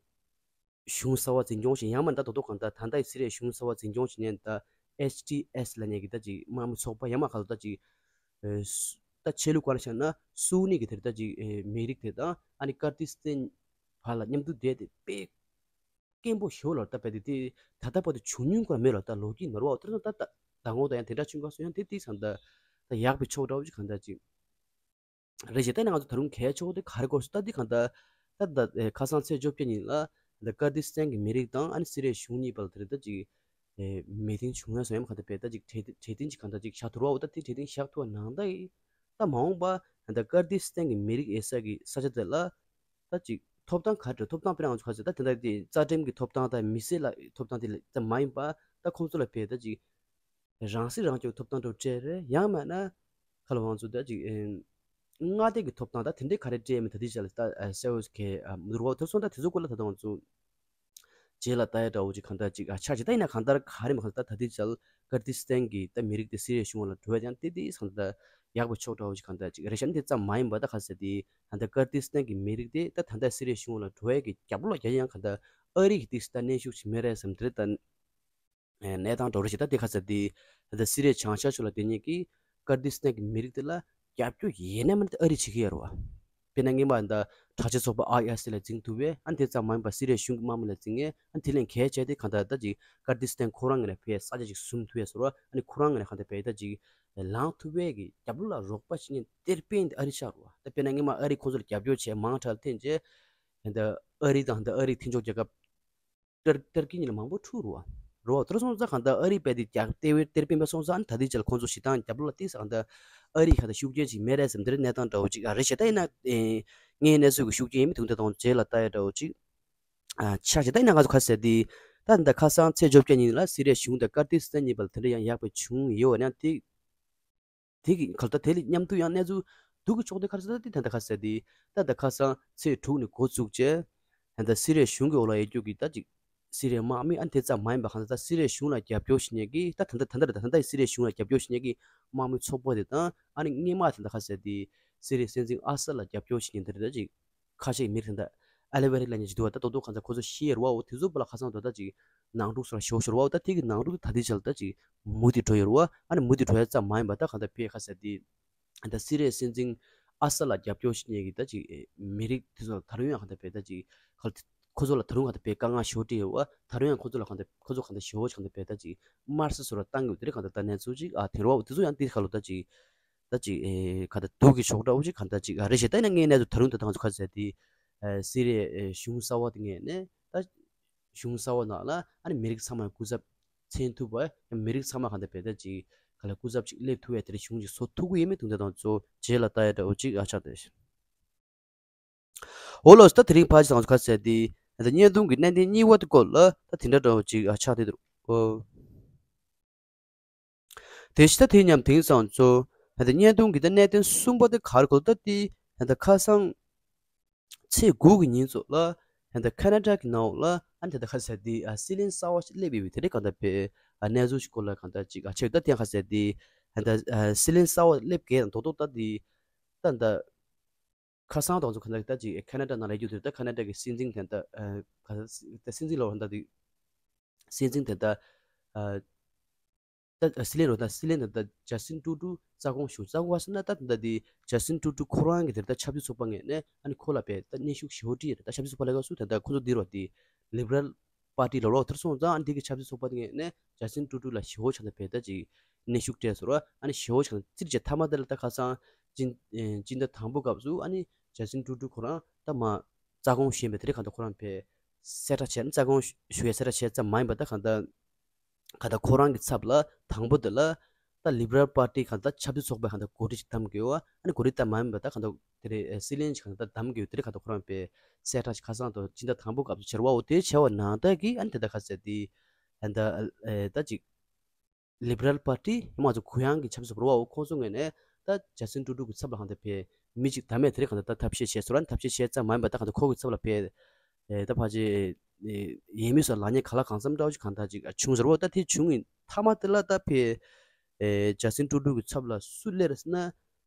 གཞུང་གསར་བ་འཛིན་སྐྱོང་བྱེད། ཡང་མིན་ད་རྡོག་རྡོག་གང་ལྟར་ད་ལྟ་གི་སི་རི་ཡའི་གཞུང་གསར་བ་འཛིན་སྐྱོང་བྱེད་མཁན་ད་ཨེཆ་ཊི་ཨེས་ལབ་མཁན་གྱི་ད་ཅིག་དམག་མི་ཚོགས་པ་ཡང་མ་གང་ལྟར་ད་ཅིག་ཨེ་སུ་ད་ཆོས་ལུགས་སྐོར་ལ་བཤད་ན་སུ་ནི་གི་དེར་ད་ཅིག་ཨེ་མི་རིགས་དེ་དང་ཨ་ནི་ཀར་ཏི་སི་ཐན་བར་ལ་མཉམ་དུ་བསྡད་དེ་དཔེ་སྐྱེན་པོ་ཞེ་པོ་ལ་ད་བས་དེ་དེ་ད་ལྟ་བར་དུ་བྱུང་མྱོང་ཁོ་རང་མེད་ལ་ད་ལོ་རྒྱུས་མ་རེད་པ། དེ་ད་ད་ད་ངོ་ད་ཡང་དེ་འདྲ་བྱུང་ག་སོ་ཡང་དེ་དེ་ཚང་ད་ད་ཡག་པའི་ཕྱོགས་འདྲ་བོ་ཅིག་གང་ད་ཅིག་རེད་ཤག་ད་ནི་ང་ཚོ་ད་རུང་གལ་ཆེ་བོ་དེ་ག་རེ་དགོས་སོ། ད་འདི་གང་ལྟར་ད་ད་ཨེ་ཁ་སང་ཚེས་བཅོ་བརྒྱད་ཉིན་ལ་ད་ཀར་ཏི་སི་ཐན་གྱི་མི་རིགས་དང་ཨ་ནི་སི་རི་ཡའི་གཞུང་གཉིས་བར་དེ་རེད་ད་ཅིག་ཨེ་མི་ཐེན་བྱུང་ཡ་སོ་ཡ་མ་གང་ལྟར་བས་ད་ཅིག་གྲོས་གྲོས་མཐུན་ཅིག་གང་ལྟར་ཅིག་བཞག་ཐུབ་ར་འོ། ད་དེ་གྲོས་མཐུན་བཞག་ཐུབ་པ་ནང་ད་ཡིན། ད་མ་འོངས་པ་ད་ཀར་ཏི་སི་ཐན་གྱི་མི་རིགས་ཡོད་ས་གི་ས་ཆ་དེ་ལ་ད་ཅིག་ཐོབ་ཐང་ག་རེ་ཐོབ་ཐང་དཔེར་ན་ང་ཚོ་ག་ཚོད་ད་དེ་འདྲ་དེ་རྩ་ཁྲིམས་ཀྱི་ཐོབ་ཐང་དང་མི་སེར་ལ་ཐོབ་ཐང་དེ་ལ་ཙམ་མ་ཡིན་པ་ད་ཁོང་ཚོ་ལ་བས་ད་ཅིག་རང་སྲིད་རང་སྐྱོང་ཐོབ་ཐང་འདྲ་སྤྲད་རེད། ཡང་མིན་ན་ཁ་ལ་ཝང་ཚོ་ད་ཅིག་ཨེ་མངའ་སྡེ་གི་ཐོབ་ཐང་ད་དེ་འདྲའི་ག་རེ་སྤྲད་མིན་ད་དེ་ཅག་ལ་ད་ཨེ་གསལ་བོ་གལ་ཨ་མི་འདུག་རོགས། དེ་སོང་ད་དེ་ཚོ་སྐོར་ལ་ད་ལྟ་ང་ཚོ་ རྗེས་ལ་ལྟ་ཡ་འདྲ་བོ་ཅིག་གང་ལྟར་ཅིག་ཨ་ཆགས་ཅིག་ད་ཡིན་ན་གང་ལྟར་ག་རེ་མ་གང་ལྟར་ད་ལྟའི་ཆར་ཀར་ཏི་སི་ཐན་གྱི་ད་མི་རིགས་དེ་སི་རི་ཡའི་གཞུང་ལ་འགྲོ་ཡ་ཡང་ཏེ་ཏེ་གང་ལྟར་ཡག་པོ་ཕྱོགས་འདྲ་བོ་ཅིག་གང་ལྟར་ཅིག་རེད་ཤག་འདི་ཙམ་མ་ཡིན་པ་ད་ག་ཟེར་དེ་ད་ལྟ་ཀར་ཏི་སི་ཐན་གྱི་མི་རིགས་དེ་ད་ད་ལྟ་སི་རི་ཡའི་གཞུང་ལ་འགྲོ་ཡ་གི་རྒྱབ་ལོགས་རྒྱ་ཡང་གང་ལྟར་ཨ་རི་གི་ཏིག་ད་གནོན་ཤུགས་ཅིག་མེད་རེད་བསམ་དེ་རེད་ད། གནས་སྟངས་འགྲོ་རེ་ཞིག་ད་དེ་ཁ་ཚ་དེ་ད་སི་རི་ཡའི་བྱང་ཤར་ཕྱོགས་ལ་དེ་ཉིད་ཀྱི་ཀར་ཏི་སི་ཐན་གྱི་མི་རིགས་དེ་ལ་རྒྱབ་སྐྱོར་ཡེ་ནས་མ་ནི་ཨ་རི་བྱེད་ཀྱི་ཡོད་རེད་བ། དཔེར་ན་སྔོན་མ་ད་དྲག་ཆས་ཚོགས་པ་ཨའི་ཨེ་སི་ལ་འཛིང་ཐུབ་པས་ཨ་དེ་ཙམ་མ་ཡིན་པ་སི་རི་ཡའི་གཞུང་གི་དམག་མི་ལ་འཛིང་ངས་ཨ་དེ་ལས་གལ་ཆེ་དེ་གང་ལྟར་ད་ཅིག་ཀར་ཏི་སི་ཐན་ཁོ་རང་ངོས་ནས་ཕའི་ས་ཆ་ཅིག་བཟུང་ཐུབ་ཡས་ཟེར་བ་ཨ་ནི་ཁོ་རང་ངོས་ནས་གང་ལྟར་ཕའི་ད་ཅིག་ལངས་ཐུབ་པའི་གི་རྒྱབ་ལོགས་ལ་རོགས་པ་བྱེད་མཁན་གཏེར་དཔོན་དེ་ཨ་རི་ཆགས་རེད་བ། ད་དཔེར་ན་སྔོན་མ་ཨ་རི་ཁོ་ཚོར་རྒྱབ་སྐྱོར་བྱས་མང་དྲགས་ལ་བརྟེན་རྗེས་ད་ཨ་རི་དང་ད་ཨ་རིའི་མཐུན་ཕྱོགས་རྒྱལ་ཁབ་ཏར་ཏར་ཀི་གཉིས་ལ་མང་པོ་འཁྲུག་རུ་བ། རུ་བ་དེར་སོང་ཙང་གང་ལྟར་ཨ་རི་པས་དེ་རྒྱག་ལྟེ་བའི་གཏེར་སྤེན་པ་སོང་ཙང་ཨ་ནི་ད་ལྟའི་ཆར་ཁོང་ཚོ་ཞི་སྟངས་རྒྱབ་ལོགས་ལ་ཏིག་ཙམ་གང་ལྟར་ཨ་རི་གང་ལྟར་ཤུགས་རྐྱེན་ཅིག་མེད་རེད་བསམ་དེར་གནས་སྟངས་འདྲ་བོ་ཅིག་ཨ་རེད་ཤག་ད་ཡིན་ན་ངའི་གནས་ཚུལ་གྱི་ཤུགས་རྐྱེན་ཡིན་མི་དུང་དེ་དང་རྗེས་ལ་ལྟ་ཡ་འདྲ་བོ་ཅིག་ཨ་ཆགས་ཤག་ད་ཡིན་ན་ང་ཚོ་ཁ་གསལ་དེ་ད་ད་ཁ་སང་ཚེས་བཅོ་བརྒྱད་ཉིན་ལ་སི་རི་ཡའི་གཞུང་དང་ཀར་ཏི་སི་ཐན་གཉིས་བར་དེ་འདྲ་ཡང་ཡག་པའི་བྱུང་ཡོད་པ་ཡང་དེ། དེ་གི་གལ་ཏེ་དེ་ལ་མཉམ་དུ་ཡང་གནས་ཚུལ་སྡུག་གི་ཕྱོགས་དེ་ག་རེ་ཟེར་ན་དེ་ད་ལྟ་ཁ་གསལ་དེ་ད་ལྟ་ཁ་སང་ཚེས་དྲུག་ནས་འགོ་བཙུགས་རྗེས་ད་ལྟ་སི་རི་ཡའི་གཞུང་གི་འོག་ལ་ཡོད་རྒྱུ་གི་ད་ཅིག་སི་རི་ཡའི་དམག་མི་ཨ་ནི་དེ་ཙམ་མ་ཡིན་པ་གང་ལྟར་ད་སི་རི་ཡའི་གཞུང་ལ་རྒྱབ་སྐྱོར་བྱེད་མཁན་གི་ད་ད་ལྟ་ད་ལྟ་ད་ལྟ་སི་རི་ཡའི་གཞུང་ལ་རྒྱབ་སྐྱོར་བྱེད་མཁན་གི་དམག་མི་ཚོགས་པ་དེ་དང་ཨ་ནི་སྔོན་མ་ད་ལྟ་ཁ་གསལ་དེ་སི་རི་ཡའི་སྲིད་འཛིན་ཨ་སད་ལ་རྒྱབ་སྐྱོར་བྱེད་མཁན་དེ་རེད་ད་ཅིག་ཁ་ཤས་མི་རིགས་ད་ལྟ་ཨ་ལེ་བེ་རི་ལབ་མཁན་ཅིག་འདུག་བ། ད་རྡོག་རྡོག་གང་ཚ་ཁོ་ཚོ་ཤི་ཡ་རུ་བའོ། དེ་ཚོ་བ་ལ་ཁ་སང་དོ་ད་ཅིག་ནང་འཁྲུག་སོགས་ཞོ་ཞོར་བའོ། ད་དེ་གི་ནང་འཁྲུག་དེ་ད་ལྟའི་ཆར་ད་ཅིག་མུ་མཐུད་འགྲོ་ཡོད་རུ་བ། ཨ་ནི་མུ་མཐུད་འགྲོ་ཡ་ཙམ་མ་ཡིན་པ་ད་གང་ལྟར་ཕའི་ཁ་ཟེར་དེ་ད་སི་རི་ཡའི་སྲིད་འཛིན་ཨ་སད་ལ་རྒྱབ་སྐྱོར་བྱེད་མཁན་གི་ད་ཅིག་མི་རིགས་དེ་ཚོ་ད་རུང་ཡང་གང་ལྟར་ཕའི་ད་ཅིག་ཁོ་ཚོ་ལ་ད་རུང་གང་ལྟར་ཕའི་དཀའ་ངལ་ཞོ་སྤྲད་ཡོད་བ། ད་རུང་ཡང་ཁོ་ཚོ་ལ་གང་ལྟར་ཁོ་ཚོ་གང་ལྟར་ཞོ་གང་ལྟར་ཕའི་ད་ཅིག་དམར་གསོད་སོགས་ལ་བཏང་གི་ཡོད། དེ་རིང་གང་ལྟར་ད་གནས་ཚུལ་ཅིག་ཨ་དེ་རུ་བའོ། དེ་ཚོ་ཡང་དེ་ཁ་ལོ་ད་ཅིག་ད་ཅིག་ཨེ་ག་ད་སྡུག་གི་ཕྱོགས་འདྲ་བོ་ཅིག་ག་ད་ཅིག་ཨ་རེ་ཞེ་ད་ཡིན་ན་ངའི་གནས་ཚུལ་ད་རུང་ད་ད་ང་ཚོ་ཁ་ཟེར་དེ་ཨེ་སི་རི་ཡའི་ཨེ་གཞུང་གསར་བ་དེ་ངས་ནས་ད་གཞུང་གསར་བ་ནང་ལ་ཨ་ནི་མི་རིགས་ཚང་མ་སྐུ་ཚབ་མཚན་ཐུབ་པ་ཡང་མི་རིགས་ཚང་མ་ག་ད་བེ་ད་ཅིག་ག་ལ་སྐུ་ཚབ་ཅིག་སླེབས་ཐུབ་ཡ་དེ་རེ་གཞུང་ཅིག་བཟོ་ཐུབ་ཀྱི་ཡིན་མི་དུང་ད་དང་ཚོ་རྗེས་ལ་ལྟ་ཡ་འདྲ་བོ་ཅིག་ཨ་ཆགས་ཏེ། འོ་ལགས་སོ། ད་དེ་རིང་ཕལ་ཆེར་ང་ཚོ་ག་ཟེར་དེ་ད་བརྙན་ཐུང་གི་གནད་དོན་གཉིས་པ་དེ་སྐོར་ལ་ད་དེ་འདྲ་འདྲ་བོ་ཅིག་ཨ་ཆགས་ཏེ་འདུག་ཨོ། དེ་ཕྱི་ད་དེ་མཉམ་དེང་སང་ཚོ་ད་བརྙན་ཐུང་གི་ད་གནད་དོན་གསུམ་པ་དེ་ག་རེ་གོ་ད་དེ་ད་ཁ་སང་ཚེས་དགུ་གི་ཉིན་ཚོ་ལ་ད་ཁ་ན་ཌ་གི་ནང་ལ་ཨ་ད་ད་ག་ཟེར་དེ་ཨ་སྲིད་བློན་གསར་བ་ཞིག་སླེབས་ཡོད་པའི་དེ་རེད་གང་ད་པའི་ཨ་གནས་ཚུལ་ཞིག་སྐོར་ལ་གང་ད་ཅིག་ཨ་ཆེ་ད་དེ་ག་ཟེར་དེ་ད་ཨ་སྲིད་བློན་གསར་བ་སླེབས་གས་དང་རྡོག་རྡོག་ད་དེ་ད་ད། ཁ་སང་དང་ཚོ་ཁ་ན་ད་ཅིག་ཁ་ན་ཌ་ནང་ལ་ཡོད་དུས་ད་ཁ་ན་ཌ་གི་སྲིད་འཛིན་དེ་ད་ཨ་ག་ད་སྲིད་འཛིན་ལོ་ད་དེ་སྲིད་འཛིན་དེ་ད་ཨ་ད་སྲིད་བློན་རོ་ད་སྲིད་བློན་དེ་ད་ཇ་སིན་ཀྲུ་ཀྲུ་རྩ་དགོངས་ཞུ་རྩ་དགོངས་ཟེར་ན་ད་དེ་ད་དེ་ཇ་སིན་ཀྲུ་ཀྲུ་ཁོ་རང་གི་དེ་ད་ཆབ་སྲིད་ཚོགས་པ་ངོས་ནས་ཨ་ནི་ཁོ་ལ་བས་ད་གནོན་ཤུགས་ཞེ་པོ་སྤྲད་ཡོད་རེད། ད་ཆབ་སྲིད་ཚོགས་པ་ལ་ག་སུ་དེ་ད་ཁོ་ཚོ་འདིར་བ་དེ་ལི་བྷ་རལ་པར་ཏི་ལབ་རོགས་དེར་སོང་ཙང་ཨ་ནི་དེ་གི་ཆབ་སྲིད་ཚོགས་པ་དེ་ངོས་ནས་ཇ་སིན་ཀྲུ་ཀྲུ་ལ་ཞེ་པོ་ཆགས་ནས་བས་ད་ཅིག་གནོན་ཤུགས་སྤྲད་ཟེར་བ། ཨ་ནི་ཞེ་པོ་ཆགས་ནས་རྩིར་བྱས་མཐའ་མ་དེ་ལ་ད་ཁ་སང་སྤྱི་ཨེ་སྤྱི་ཟླ་དང་པོ་སྐབས་སུ་ཨ་ནི་ཇ་སིན་ཀྲུ་ཀྲུ་ཁོ་རང་ད་མ་རྩ་དགོངས་ཞུས་པའི་དེ་རིང་གང་ལྟར་ཁོ་རང་བས་གསལ་བསྒྲགས་བྱས་ནས་རྩ་དགོངས་ཞུ་ཡའི་གསལ་བསྒྲགས་བྱས་ཙམ་མ་ཡིན་པ་ད་གང་ལྟར་གང་ལྟར་ཁོ་རང་གི་ཚབ་ལ་དང་པོ་དེ་ལ་ད་ལི་བྷ་རལ་པར་ཏི་གང་ལྟར་ཆབ་སྲིད་ཚོགས་པའི་གང་ལྟར་འགོ་ཁྲིད་ཅིག་བདམས་དགོས་བ། ཨ་ནི་འགོ་ཁྲིད་ད་མ་ཡིན་པ་ད་གང་ལྟར་དེ་རེད་སྲིད་བློན་ཅིག་གང་ལྟར་བདམས་དགོས་དེ་རིང་གང་ལྟར་ཁོ་རང་བས་གསལ་བསྒྲགས་ཅིག་ཁ་སང་དང་སྤྱི་ཟླ་དང་པོ་སྐབས་སུ་བྱས་ར་བ། འོ་དེ་བྱས་པ་ནང་ལྟར་གྱི་ཨ་ནི་དེ་ད་ག་ཟེར་དེ་ད་ད་ཅིག་ལི་བྷ་རལ་པར་ཏི་ཡང་མ་ཚོ་གུ་ཡངས་ཀྱི་ཆབ་སྲིད་པ་རེད་བ། འོ་ཁོང་ཚོ་ངོས་ནས་ད་ཇ་སིན་ཀྲུ་ཀྲུ་གི་ཚབ་ལ་གང་ལྟར་བས་མི་གཅིག་བདམས་ཡས་དེ་རིང་གང་ལྟར་ད་ཐབས་ཤེས་བྱས་སོ་ར་ནི་ཐབས་ཤེས་བྱས་ཙམ་མ་ཡིན་པ་ད་གང་ལྟར་ཁོ་གི་ཚབ་ལ་བས་ད་ཕལ་ཆེར་ཡས་མས་སོགས་ལག་ཉེས་ག་ལ་གང་འཚམ་འདྲ་བོ་ཞིག་གང་ལྟར་ཅིག་བྱུང་ཟེར་བ། ད་དེ་བྱུང་གི་མཐའ་མ་དེ་ལ་ད་བས་ཇ་སིན་ཀྲུ་ཀྲུ་གི་ཚབ་ལ་སུ་སླེབས་རེད་ཟེར་ན་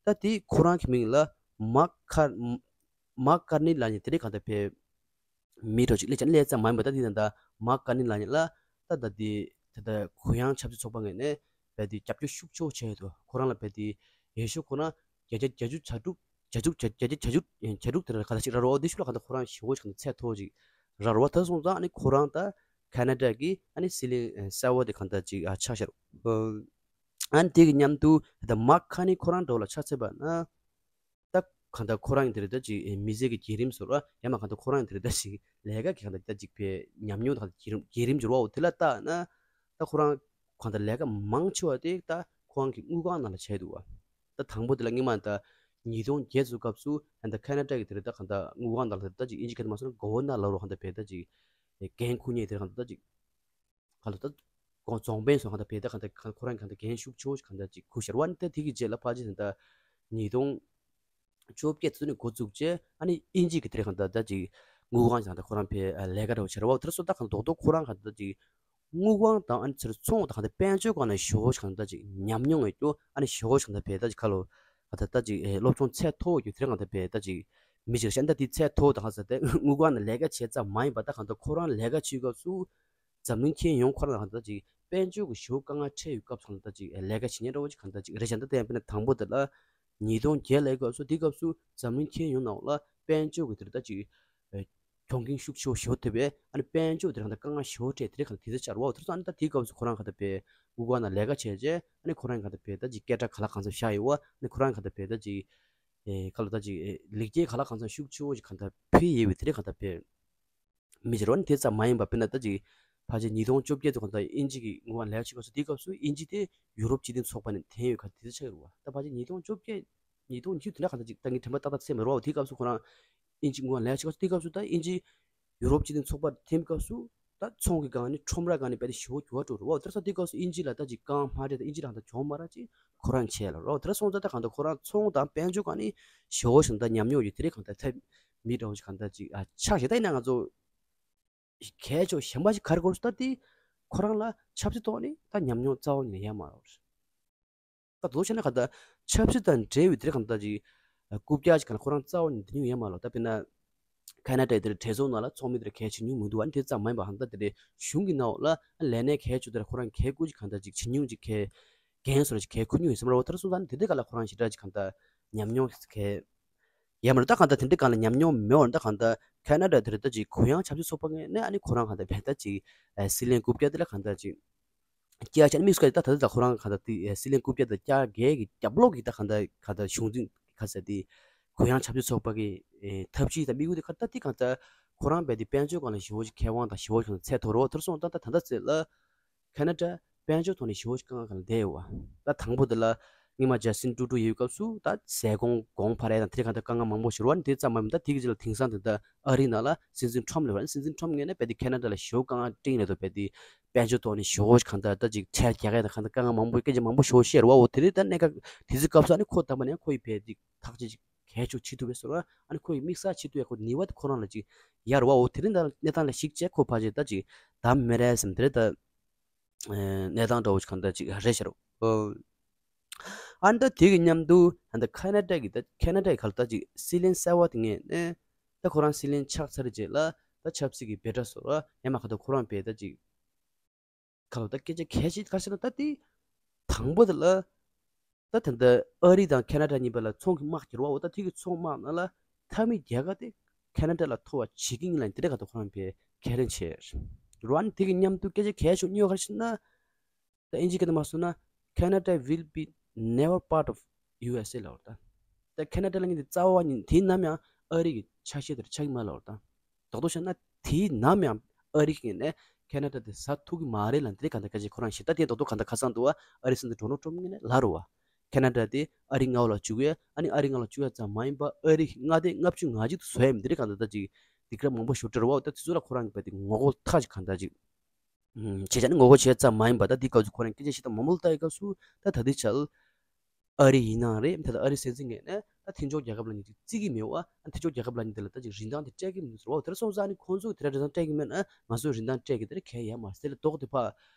ད་དེ་ཁོ་རང་གི་མིང་ལ་མཱག་ཁར་མཱག་ཀར་ནི་ལབ་མཁན་དེ་རིང་གང་ལྟར་བས། མི་འདྲ་ཅིག་སླེབས་ཀྱང་སླེབས་ཙམ་མ་ཡིན་པ་ད་དེ་ད་ལྟ་མཱག་ཀར་ནི་ལབ་མཁན་ལ་ད་ད་དེ་ད་ལྟ་གུ་ཡངས་ཆབ་སྲིད་ཚོགས་པ་ངོས་ནས་བས་དེ་རྒྱབ་སྐྱོར་ཤུགས་ཆེ་བོ་བྱས་ཡོད་དོ། ཁོ་རང་ལ་བས་དེ་ཡེ་ཤུ་ཁོ་རང་བརྒྱ་ཆ་བརྒྱད་ཅུ་གྱ་དྲུག་བརྒྱ་ཆ་དྲུག་བརྒྱ་ཆ་བརྒྱད་ཅུ་གྱ་དྲུག་དེ་ལ་ག་ད་ཅིག་རག་རོགས་དེ་ཤུགས་ལ་ག་ད་ཁོ་རང་ཞེ་བོ་ཅིག་ག་ད་ཚད་མཐོ་བོ་ཅིག་རག་རོགས། ད་སོང་ཙང་ཨ་ནི་ཁོ་རང་ད་ཁ་ན་ཌ་གི་ཨ་ནི་སྲིད་བློན་གསར་བ་དེ་གང་ལྟར་ཅིག་ཨ་ཆགས་ཤར། ཨ་ནི་དེ་གི་མཉམ་དུ་ད་ལྟ་མཱག་ཀར་ནི་ཁོ་རང་འདྲ་བོ་ལ་ཆ་མཚོན་པ་ན། ད་གང་ལྟར་ཁོ་རང་གི་དེ་རེད་ད་ཅིག་མི་ཚེ་གི་བརྒྱུད་རིམ་བཟོ་ར་ཡང་མ་གང་ལྟར་ཁོ་རང་གི་དེ་རེད་ད་ཅིག་ལས་ཀ་གི་གང་ལྟར་ད་ཅིག་པའི་ཉམས་མྱོང་དང་བརྒྱུད་རིམ་བརྒྱུད་རིམ་འབྱོར་བའོ། དེ་ལ་ལྟ་ན་ད་ཁོ་རང་གང་ལྟར་ལས་ཀ་མང་ཆེ་བ་དེ་ད་ཁོ་རང་གི་དངུལ་ཁང་ནང་ལ་བྱས་འདུག་བ། ད་དང་པོ་དེ་ལ་སྔོན་མ་ད་ཉིས་སྟོང་བརྒྱད་ཙམ་སྐབས་སུ་ད་ཁ་ན་ཌ་གི་དེ་རེད་ད་གང་ལྟར་དངུལ་ཁང་ནང་ལ་ད་ཅིག་ཨིན་ཇི་སྐད་དུ་མ་སོང་ན་གོ་བར་ནར་ལབ་རོགས་གང་ལྟར་བས་ད་ཅིག་འགན་འཁུར་མཁན་དེ་རེད་གང་ལྟར་ད་ཅིག་ག་ལ་ད་གོང་རྫོང་དཔོན་སོགས་གང་ལྟར་བས་ད་གང་ལྟར་ཁོ་རང་གང་ལྟར་འགན་ཤུགས་ཆེ་བོ་ཞིག་གང་ལྟར་ཅིག་འཁུར་ཤར་བ། ནི་ད་དེ་གི་རྗེས་ལ་ཕལ་ཆེར་ད་ཉིས་སྟོང་བཅོ་བརྒྱད་ཚོ་ནས་འགོ་བཙུགས་རྗེས་ཨ་ནི་དབྱིན་ཇི་གི་དེ་རིང་གང་ལྟར་ད་ཅིག་ དངུལ་ཁང་ཅིག་ད་ལྟ་ཁོ་རང་ཕའི་ལས་ཀ་འདྲ་བོ་བྱེད་ར་བ། དེར་སོ་ད་གང་ལྟར་རྡོག་རྡོག་ཁོ་རང་གང་ལྟར་ཅིག་དངུལ་ཁང་དང་ཨ་ནི་ཚུར་ཚོང་དང་གང་ལྟར་དཔལ་འབྱོར་སྒང་ནས་ཞེ་པོ་ཅིག་གང་ལྟར་ཅིག་ཉམས་མྱོང་ཡོད་རྒྱུ། ཨ་ནི་ཞེ་པོ་ཅིག་གང་ལྟར་ཕའི་ད་ཅིག་ཁ་ལོ་གང་ལྟར་ད་ཅིག་ཨེ་སློབ་སྦྱོང་ཚད་མཐོ་བོ་རྒྱུ་དེར་གང་ལྟར་ཕའི་ད་ཅིག་མི་ཅིག་ཤ་འདྲ་དེ་ཚད་མཐོ་དང་ཧ་ས་དེ་དངུལ་ཁང་ནས་ལས་ཀ་བྱེད་ཙམ་མ་ཡིན་པ། ད་གང་ལྟར་ཁོ་རང་ལས་ཀ་བྱེད་སྐབས་སུ་འཛམ་གླིང་ཁྱོན་ཡོངས་ཁོ་རང་གང་ལྟར་ཅིག་དཔལ་འབྱོར་གྱི་ཞེ་པོ་དཀའ་ངལ་འཕྲད་ཡོད་སྐབས་སུ་གང་ལྟར་ཅིག་ལས་ཀ་བྱེད་མཁན་འདྲ་བོ་ཅིག་གང་ལྟར་ཅིག་རེད་ཤག་ད་དེ་ཡང་དཔེར་ན་དང་པོ་དེ་ལ་ཉིས་སྟོང་བརྒྱད་ལབ་སྐབས་སུ་དེ་སྐབས་སུ་འཛམ་གླིང་ཁྱོན་ཡོངས་ནང་ལ་དཔལ་འབྱོར་གྱི་དེར་ད་ཅིག་ཨེ་གྱོང་གུན་ཤུགས་ཆེ་བོ་ཞེ་པོ་ཐེབས་པས། ཨ་ནི་དཔལ་འབྱོར་དེར་གང་ལྟར་དཀའ་ངལ་ཞེ་པོ་འཕྲད་དེ་རིང་གང་ལྟར་དེ་ཚོ་ཆགས་རེད་བ། དེར་སོང་ཨ་ནི་ད་དེའི་སྐབས་སུ་ཁོ་རང་གང་ལྟར་པའི་དངུལ་ཁང་ནང་ལས་ཀ་བྱས་རྗེས་ཨ་ནི་ཁོ་རང་གང་ལྟར་པའི་ད་ཅིག་སྐད་གྲགས་ག་ལ་གང་འཚམ་བཞག་ཡོད་བ། ཨ་ནི་ཁོ་རང་གང་ལྟར་པའི་ད་ཅིག་ཨེ་ཁ་ལོ་ད་ཅིག་ཨེ་ལེགས་སྐྱེས་ག་ལ་གང་འཚམ་ཤུགས་ཆེ་བོ་ཞིག་གང་ལྟར་ཕུལ་ཡོད་པའི་དེ་རིང་གང་ལྟར་པའི་མི་ཅིག་རེད་བ། ཨ་ནི་དེ་ཙམ་མ་ཡིན་པ་དཔེར་ན་ད་ཅིག་ཕལ་ཆེར་ཉིས་སྟོང་བཅོ་བརྒྱད་དུ་གང་ལྟར་དབྱིན་ཇི་གི་དངུལ་ཁང་ལས་ཀ་བྱེད་སྐབས་སུ་དེའི་སྐབས་སུ་དབྱིན་ཇི་དེ་ཡུ་རོབ་སྤྱི་མཐུན་ཚོགས་པ་ནས་འཐེན་ཡོད་ཁ་དེ་ཚོ་ཆགས་ཡོད་རེད་བ། ད་ཕལ་ཆེར་ཉིས་སྟོང་བཅོ་བརྒྱད་ཉིས་སྟོང་ཉི་ཤུ་དེ་འདྲ་གང་ལྟར་ཅིག་ད་ངས་དྲན་པ་ཏག་ཏག་ཚད་མི་རེད་བ། དེའི་སྐབས་སུ་ཁོ་རང་དབྱིན་ཇི་དངུལ་ཁང་ལས་ཀ་བྱེད་སྐབས་སུ་དེའི་སྐབས་སུ་ད་དབྱིན་ཇི་ཡུ་རོབ་སྤྱི་མཐུན་ཚོགས་པར་འཐེན་སྐབས་སུ་ད་ཚོང་གི་སྒང་ནས་ཁྲོམ་ར་སྒང་ནས་དཔེ་དེ་ཞེ་པོ་འགྱུར་བ་འགྲོ་རེད་བ། དེར་སོང་དེའི་སྐབས་སུ་དབྱིན་ཇི་ལ་ད་ཅིག་རྐང་མ་རེད། ད་དབྱིན་ཇི་ལ་ད་གྱོང་མ་རག་ཅིག་ཁོ་རང་བྱས་ལ་རོ། དེར་སོང་ཙང་ད་གང་ལྟར་ཁོ་རང་ཚོང་དང་དཔལ་འབྱོར་སྒང་ནས་ཞེ་པོ་ཞིག་ད་ཉམས་མྱོང་ཡོད་དེ་རིང་གང་ལྟར་ཐབས་མེད་འདྲ་བོ་ཞིག་གང་ལྟར་ཅིག་ཨ་ཆགས་ཤག་ད་ཡིན་ན་ང་ཚོ་གལ་ཆེ་བ་གཞན་པ་ཞིག་ག་རེ་དགོས་རེད་ཟེར་ད་དེ་ཁོ་རང་ལ་ཆབ་སྲིད་ཐོག་ནས་ད་ཉམས་མྱོང་རྩ་བ་ཉིད་ནས་ཡོད་མ་རེད། ད་དོ་བྱས་ན་གང་ལྟར་ཆབ་སྲིད་དང་འབྲེལ་བའི་དེ་རིང་གང་ལྟར་ཅིག་རྐུབ་བཀྱག་ཅིག་གང་ལ་ཁོ་རང་རྩ་བ་ཉིད་ནས་ཡོད་མ་རེད། ད་དཔེར་ན་ཁ་ན་ཌའི་དེར་གྲོས་ཚོགས་ནང་ལ་ཚོགས་མི་དེར་གལ་ཆེ་ཉུང་མི་འདུག་ཨ་ནི་དེ་ཙམ་མ་ཡིན་པ་གང་ལྟར་དེ་རེད། གཞུང་གི་ནང་ལ་ལས་གནས་གལ་ཆེ་དེར་ཁོ་རང་གལ་དགུ་ཅིག་གང་ལྟར་ཅིག་ཇེ་ཉུང་ཅིག་གལ་འགན་སོར་ཅིག་གལ་ཁུར་མྱོང་ཡོད་སེམས་ར་བ། དེར་སོང་ཙང་དེ་དེ་ག་ལ་ཁོ་རང་ཞེ་དྲག་ཅིག་གང་ལྟར་ཉམས་མྱོང་གལ་ཡ་མ་རེད། ད་གང་ལྟར་དེ་འདྲའི་སྒང་ལ་ཉམས་མྱོང་མེད་པར་ད་གང་ལྟར་ཁ་ན་ཌ་དེ་རེད། ད་ཅིག་གུ་ཡངས་ཆབ་སྲིད་ཚོགས་པ་ངོས་ནས་ཨ་ནི་ཁོ་རང་གང་ལྟར་བས་ད་ཅིག་ཨ་སྲིད་བློན་རྐུབ་བཀྱག་དེ་ལ་གང་ལྟར་ཅིག་བཀྱག་ཆ་ནི་དམིགས་སུ་བཀར་ད་ད་ད་ད་ཁོ་རང་གང་ལྟར་དེ་ཨ་སྲིད་བློན་རྐུབ་བཀྱག་དང་བཀྱག་རྒྱལ་གྱི་རྒྱབ་ལོགས་ཀྱི་ད་གང་ལྟར་གང་ལྟར་གཞུང་འཛིན་ག་ཟེར་དེ་གུ་ཡངས་ཆབ་སྲིད་ཚོགས་པ་གི་ཨེ་ཐབས་ཇུས་དང་དམིགས་ཡུལ་དེ་ག་ད་དེ་གང་ལྟར་ཁོ་རང་བས་དེ་དཔལ་འབྱོར་སྒང་ལ་ཞེ་པོ་ཅིག་མཁས་དབང་དང་ཞེ་པོ་ཅིག་ཚད་མཐོ་རུ། དེར་སོང་ད་ད་ད་ལྟ་ཚེ་ལ་ཁ་ན་ཌ་དཔལ་འབྱོར་ཐོག་ནས་ཞེ་པོ་ཅིག་དཀའ་ངལ་སྒང་ལ་བསྡད་ཡོད་བ། ད་དང་པོ་དེ་ལ་སྔོན་མ་ཇ་སི་ཊིན་ཀྲུ་ཌོ་ཡོད་སྐབས་སུ་ད་ཟས་གོང་གོང་འཕར་ཡས་དང་དེ་གང་ལྟར་དཀའ་ངལ་མང་པོ་ཞིག་རེད་བ། དེ་ཙམ་མ་ཡིན་པ་ད་དེ་གི་རྗེས་ལ་དེང་སང་དེ་ད་ཨ་རིའི་ནང་ལ་སྲིད་འཛིན་ཊམ་ལབ་ར། སྲིད་འཛིན་ཊམ་ངོས་ནས་རྦད་དེ་ཁ་ན་ཌ་ལ་ཞེ་པོ་དཀའ་ངལ་སྤྲད་ཀྱི་རེད་འདུག་རྦད་དེ་དཔལ་འབྱོར་ཐོག་ནས་ཞེ་པོ་གང་ལྟར་ད་ཅིག་ཁྲལ་རྒྱག་ཡས་དང་གང་ལྟར་དཀའ་ངལ་མང་པོ་སྐད་ཆ་མང་པོ་ཞེ་པོ་བཤད་རེད་བ། འོ་དེ་རིང་ད་གནད་འགག་དེ་ཚོའི་སྐབས་སུ་ཨ་ནི་ཁོ་ད་མ་ནས་ཁོ་ཡི་རྦད་དེ་ཐག་གཅོད་ཅིག་གལ་ཆེ་བྱེད་ཐུབ་པའི་བཟོ་འདྲ། ཨ་ནི་ཁོ་ཡི་དམིགས་བསལ་བྱེད་ཐུབ་ཡ་ཁོ་ནུས་པ་དེ་ཁོ་རང་ལ་ཅིག་ཡོད་རེད་བ། འོ་དེ་རིང་ད་གནས་སྟངས་ལ་གཞིགས་བྱས་ཁོ་ཕལ་ཆེར་ད་ཅིག་བདམས་མི་རན་བསམ་དེ་རེད་ད། ཨེ་གནས་སྟངས་འདྲ་བོ་ཞིག་གང་ལྟར་ཅིག་རེད་ཤག་རོ། ཨ་ནི་ད་དེ་གི་མཉམ་དུ་ད་ལྟ་ཁ་ན་ཌ་གི་ད་ཁ་ན་ཌ་གི་ག་ལ་ད་ཅིག་སྲིད་བློན་གསར་པ་དེ་ངོས་ནས་ད་ཁོ་རང་སྲིད་བློན་ཆགས་ཚར་རྗེས་ལ་ད་ཆབ་སྲིད་ཀྱི་འབོད་སྒྲ་སོགས་ར་ཡང་མ་ག་ད་ཁོ་རང་བས་ད་ཅིག་ག་ལ་ད་སྐད་ཆ་གལ་ཆེ་ག་ཟེར་ན་ད་དེ་དང་པོ་དེ་ལ་ད་ད་ལྟ་ཨ་རི་དང་ཁ་ན་ཌ་གཉིས་བར་ལ་ཚོང་གི་དམག་འཁྱེར་བ། འོ་ད་དེ་གི་ཚོང་དམག་ནང་ལ་མཐའ་མའི་རྒྱལ་ཁ་དེ་ཁ་ན་ཌ་ལ་ཐོབ་པ་བྱེད་ཀྱི་ཡིན་ལབ་དེ་འདྲ་ག་ད་ཁོ་རང་བས་ཁས་ལེན་བྱས་ར། ཨ་ནི་དེ་གི་མཉམ་དུ་སྐད་ཆ་གལ་ཤོས་གཉིས་པ་ག་རེ་ཟེར་ན། ད་ཨིན་ཇི་སྐད་ནང་མར་གསུངས་ན། Canada will be never part of ཡུ་ཨེས་ཨེ་ལབ་པ་རེད་ད། ཁ་ན་ཌ་ལབ་མཁན་དེ་རྩ་བ་ཉིད་དེ་ནམ་ཡང་ཨ་རི་གི་ཆ་ཤས་དེར་ཆགས་ཀྱི་མ་རེད་ལབ་པ་རེད་ད། རྡོག་རྡོག་བཤད་ན་དེ་ནམ་ཡང་ཨ་རི་གི་ནས་ཁ་ན་ཌ་དེ་ཟ་ཐུབ་ཀྱི་མ་རེད་ལབ་དེ་གང་ལྟར་སྐད་ཆ་ཁོ་རང་བཤད། ད་དེ་རྡོག་རྡོག་གང་ལྟར་ཁ་སང་དུ་བ་ཨ་རི་སྲིད་འཛིན་ཌོ་ནལ་ཊམ་ངོས་ནས་ལབ་རེད་བ། ཁ་ན་ཌ་དེ་ཨ་རི་མངའ་འོག་ལ་བཅུག་ཡས། ཨ་ནི་ཨ་རི་མངའ་འོག་ལ་བཅུག་ཡས་ཙམ་མ་ཡིན་པ་ཨ་རི་མངའ་སྡེ་ལྔ་བཅུ་ང་གཅིག་ཏུ་བཟོ་ཡས་མིན་དེ་གང་ལྟར་ད་ཅིག་སྡིགས་ར་མང་པོ་ཞེ་པོ་སྤྲད་རེད་བ། ད་དེ་ཚོ་ལ་ཁོ་རང་གི་བས་དེ་ངོ་རྒོལ་ཐག་ཆོད་གང་ལྟར་ཅིག་བྱས་ཙང་ནི་ངོ་རྒོལ་བྱས་ཙམ་མ་ཡིན་པ་ད་འདི་སྐབས་སུ་ཁོ་རང་སྐད་ཆ་བཤད་སྟངས་མང་པོ་ལ་ལྟ་ཡི་སྐབས་སུ་ད་ད་ལྟའི་ཆར་ཨ་རི་ཡིན་ནའང་རེད། ད་ལྟ་ཨ་རི་སྲིད་འཛིན་ངོས་ནས་ད་མཐུན་ཕྱོགས་རྒྱལ་ཁབ་ལ་ནི་ཅིག་བརྩི་གི་མེད་པ། ཨ་མཐུན་ཕྱོགས་རྒྱལ་ཁབ་ལ་ནི་དེ་ལ་ད་ཅིག་རིན་ཐང་དེ་སྤྲད་ཀྱི་མི་འདུག་ཟེར་བ། དེ་ལ་སོང་ཙང་ནི་ཁོང་ཚོས་དེ་འདྲ་རིན་ཐང་སྤྲད་ཀྱི་མེད་ན་ང་ཚོས་རིན་ཐང་སྤྲད་ཀྱི་དེ་རེད་གལ་ཡོད་མ་རེད་ཟེར་ལ་ལྡོག་དེ་ཕ་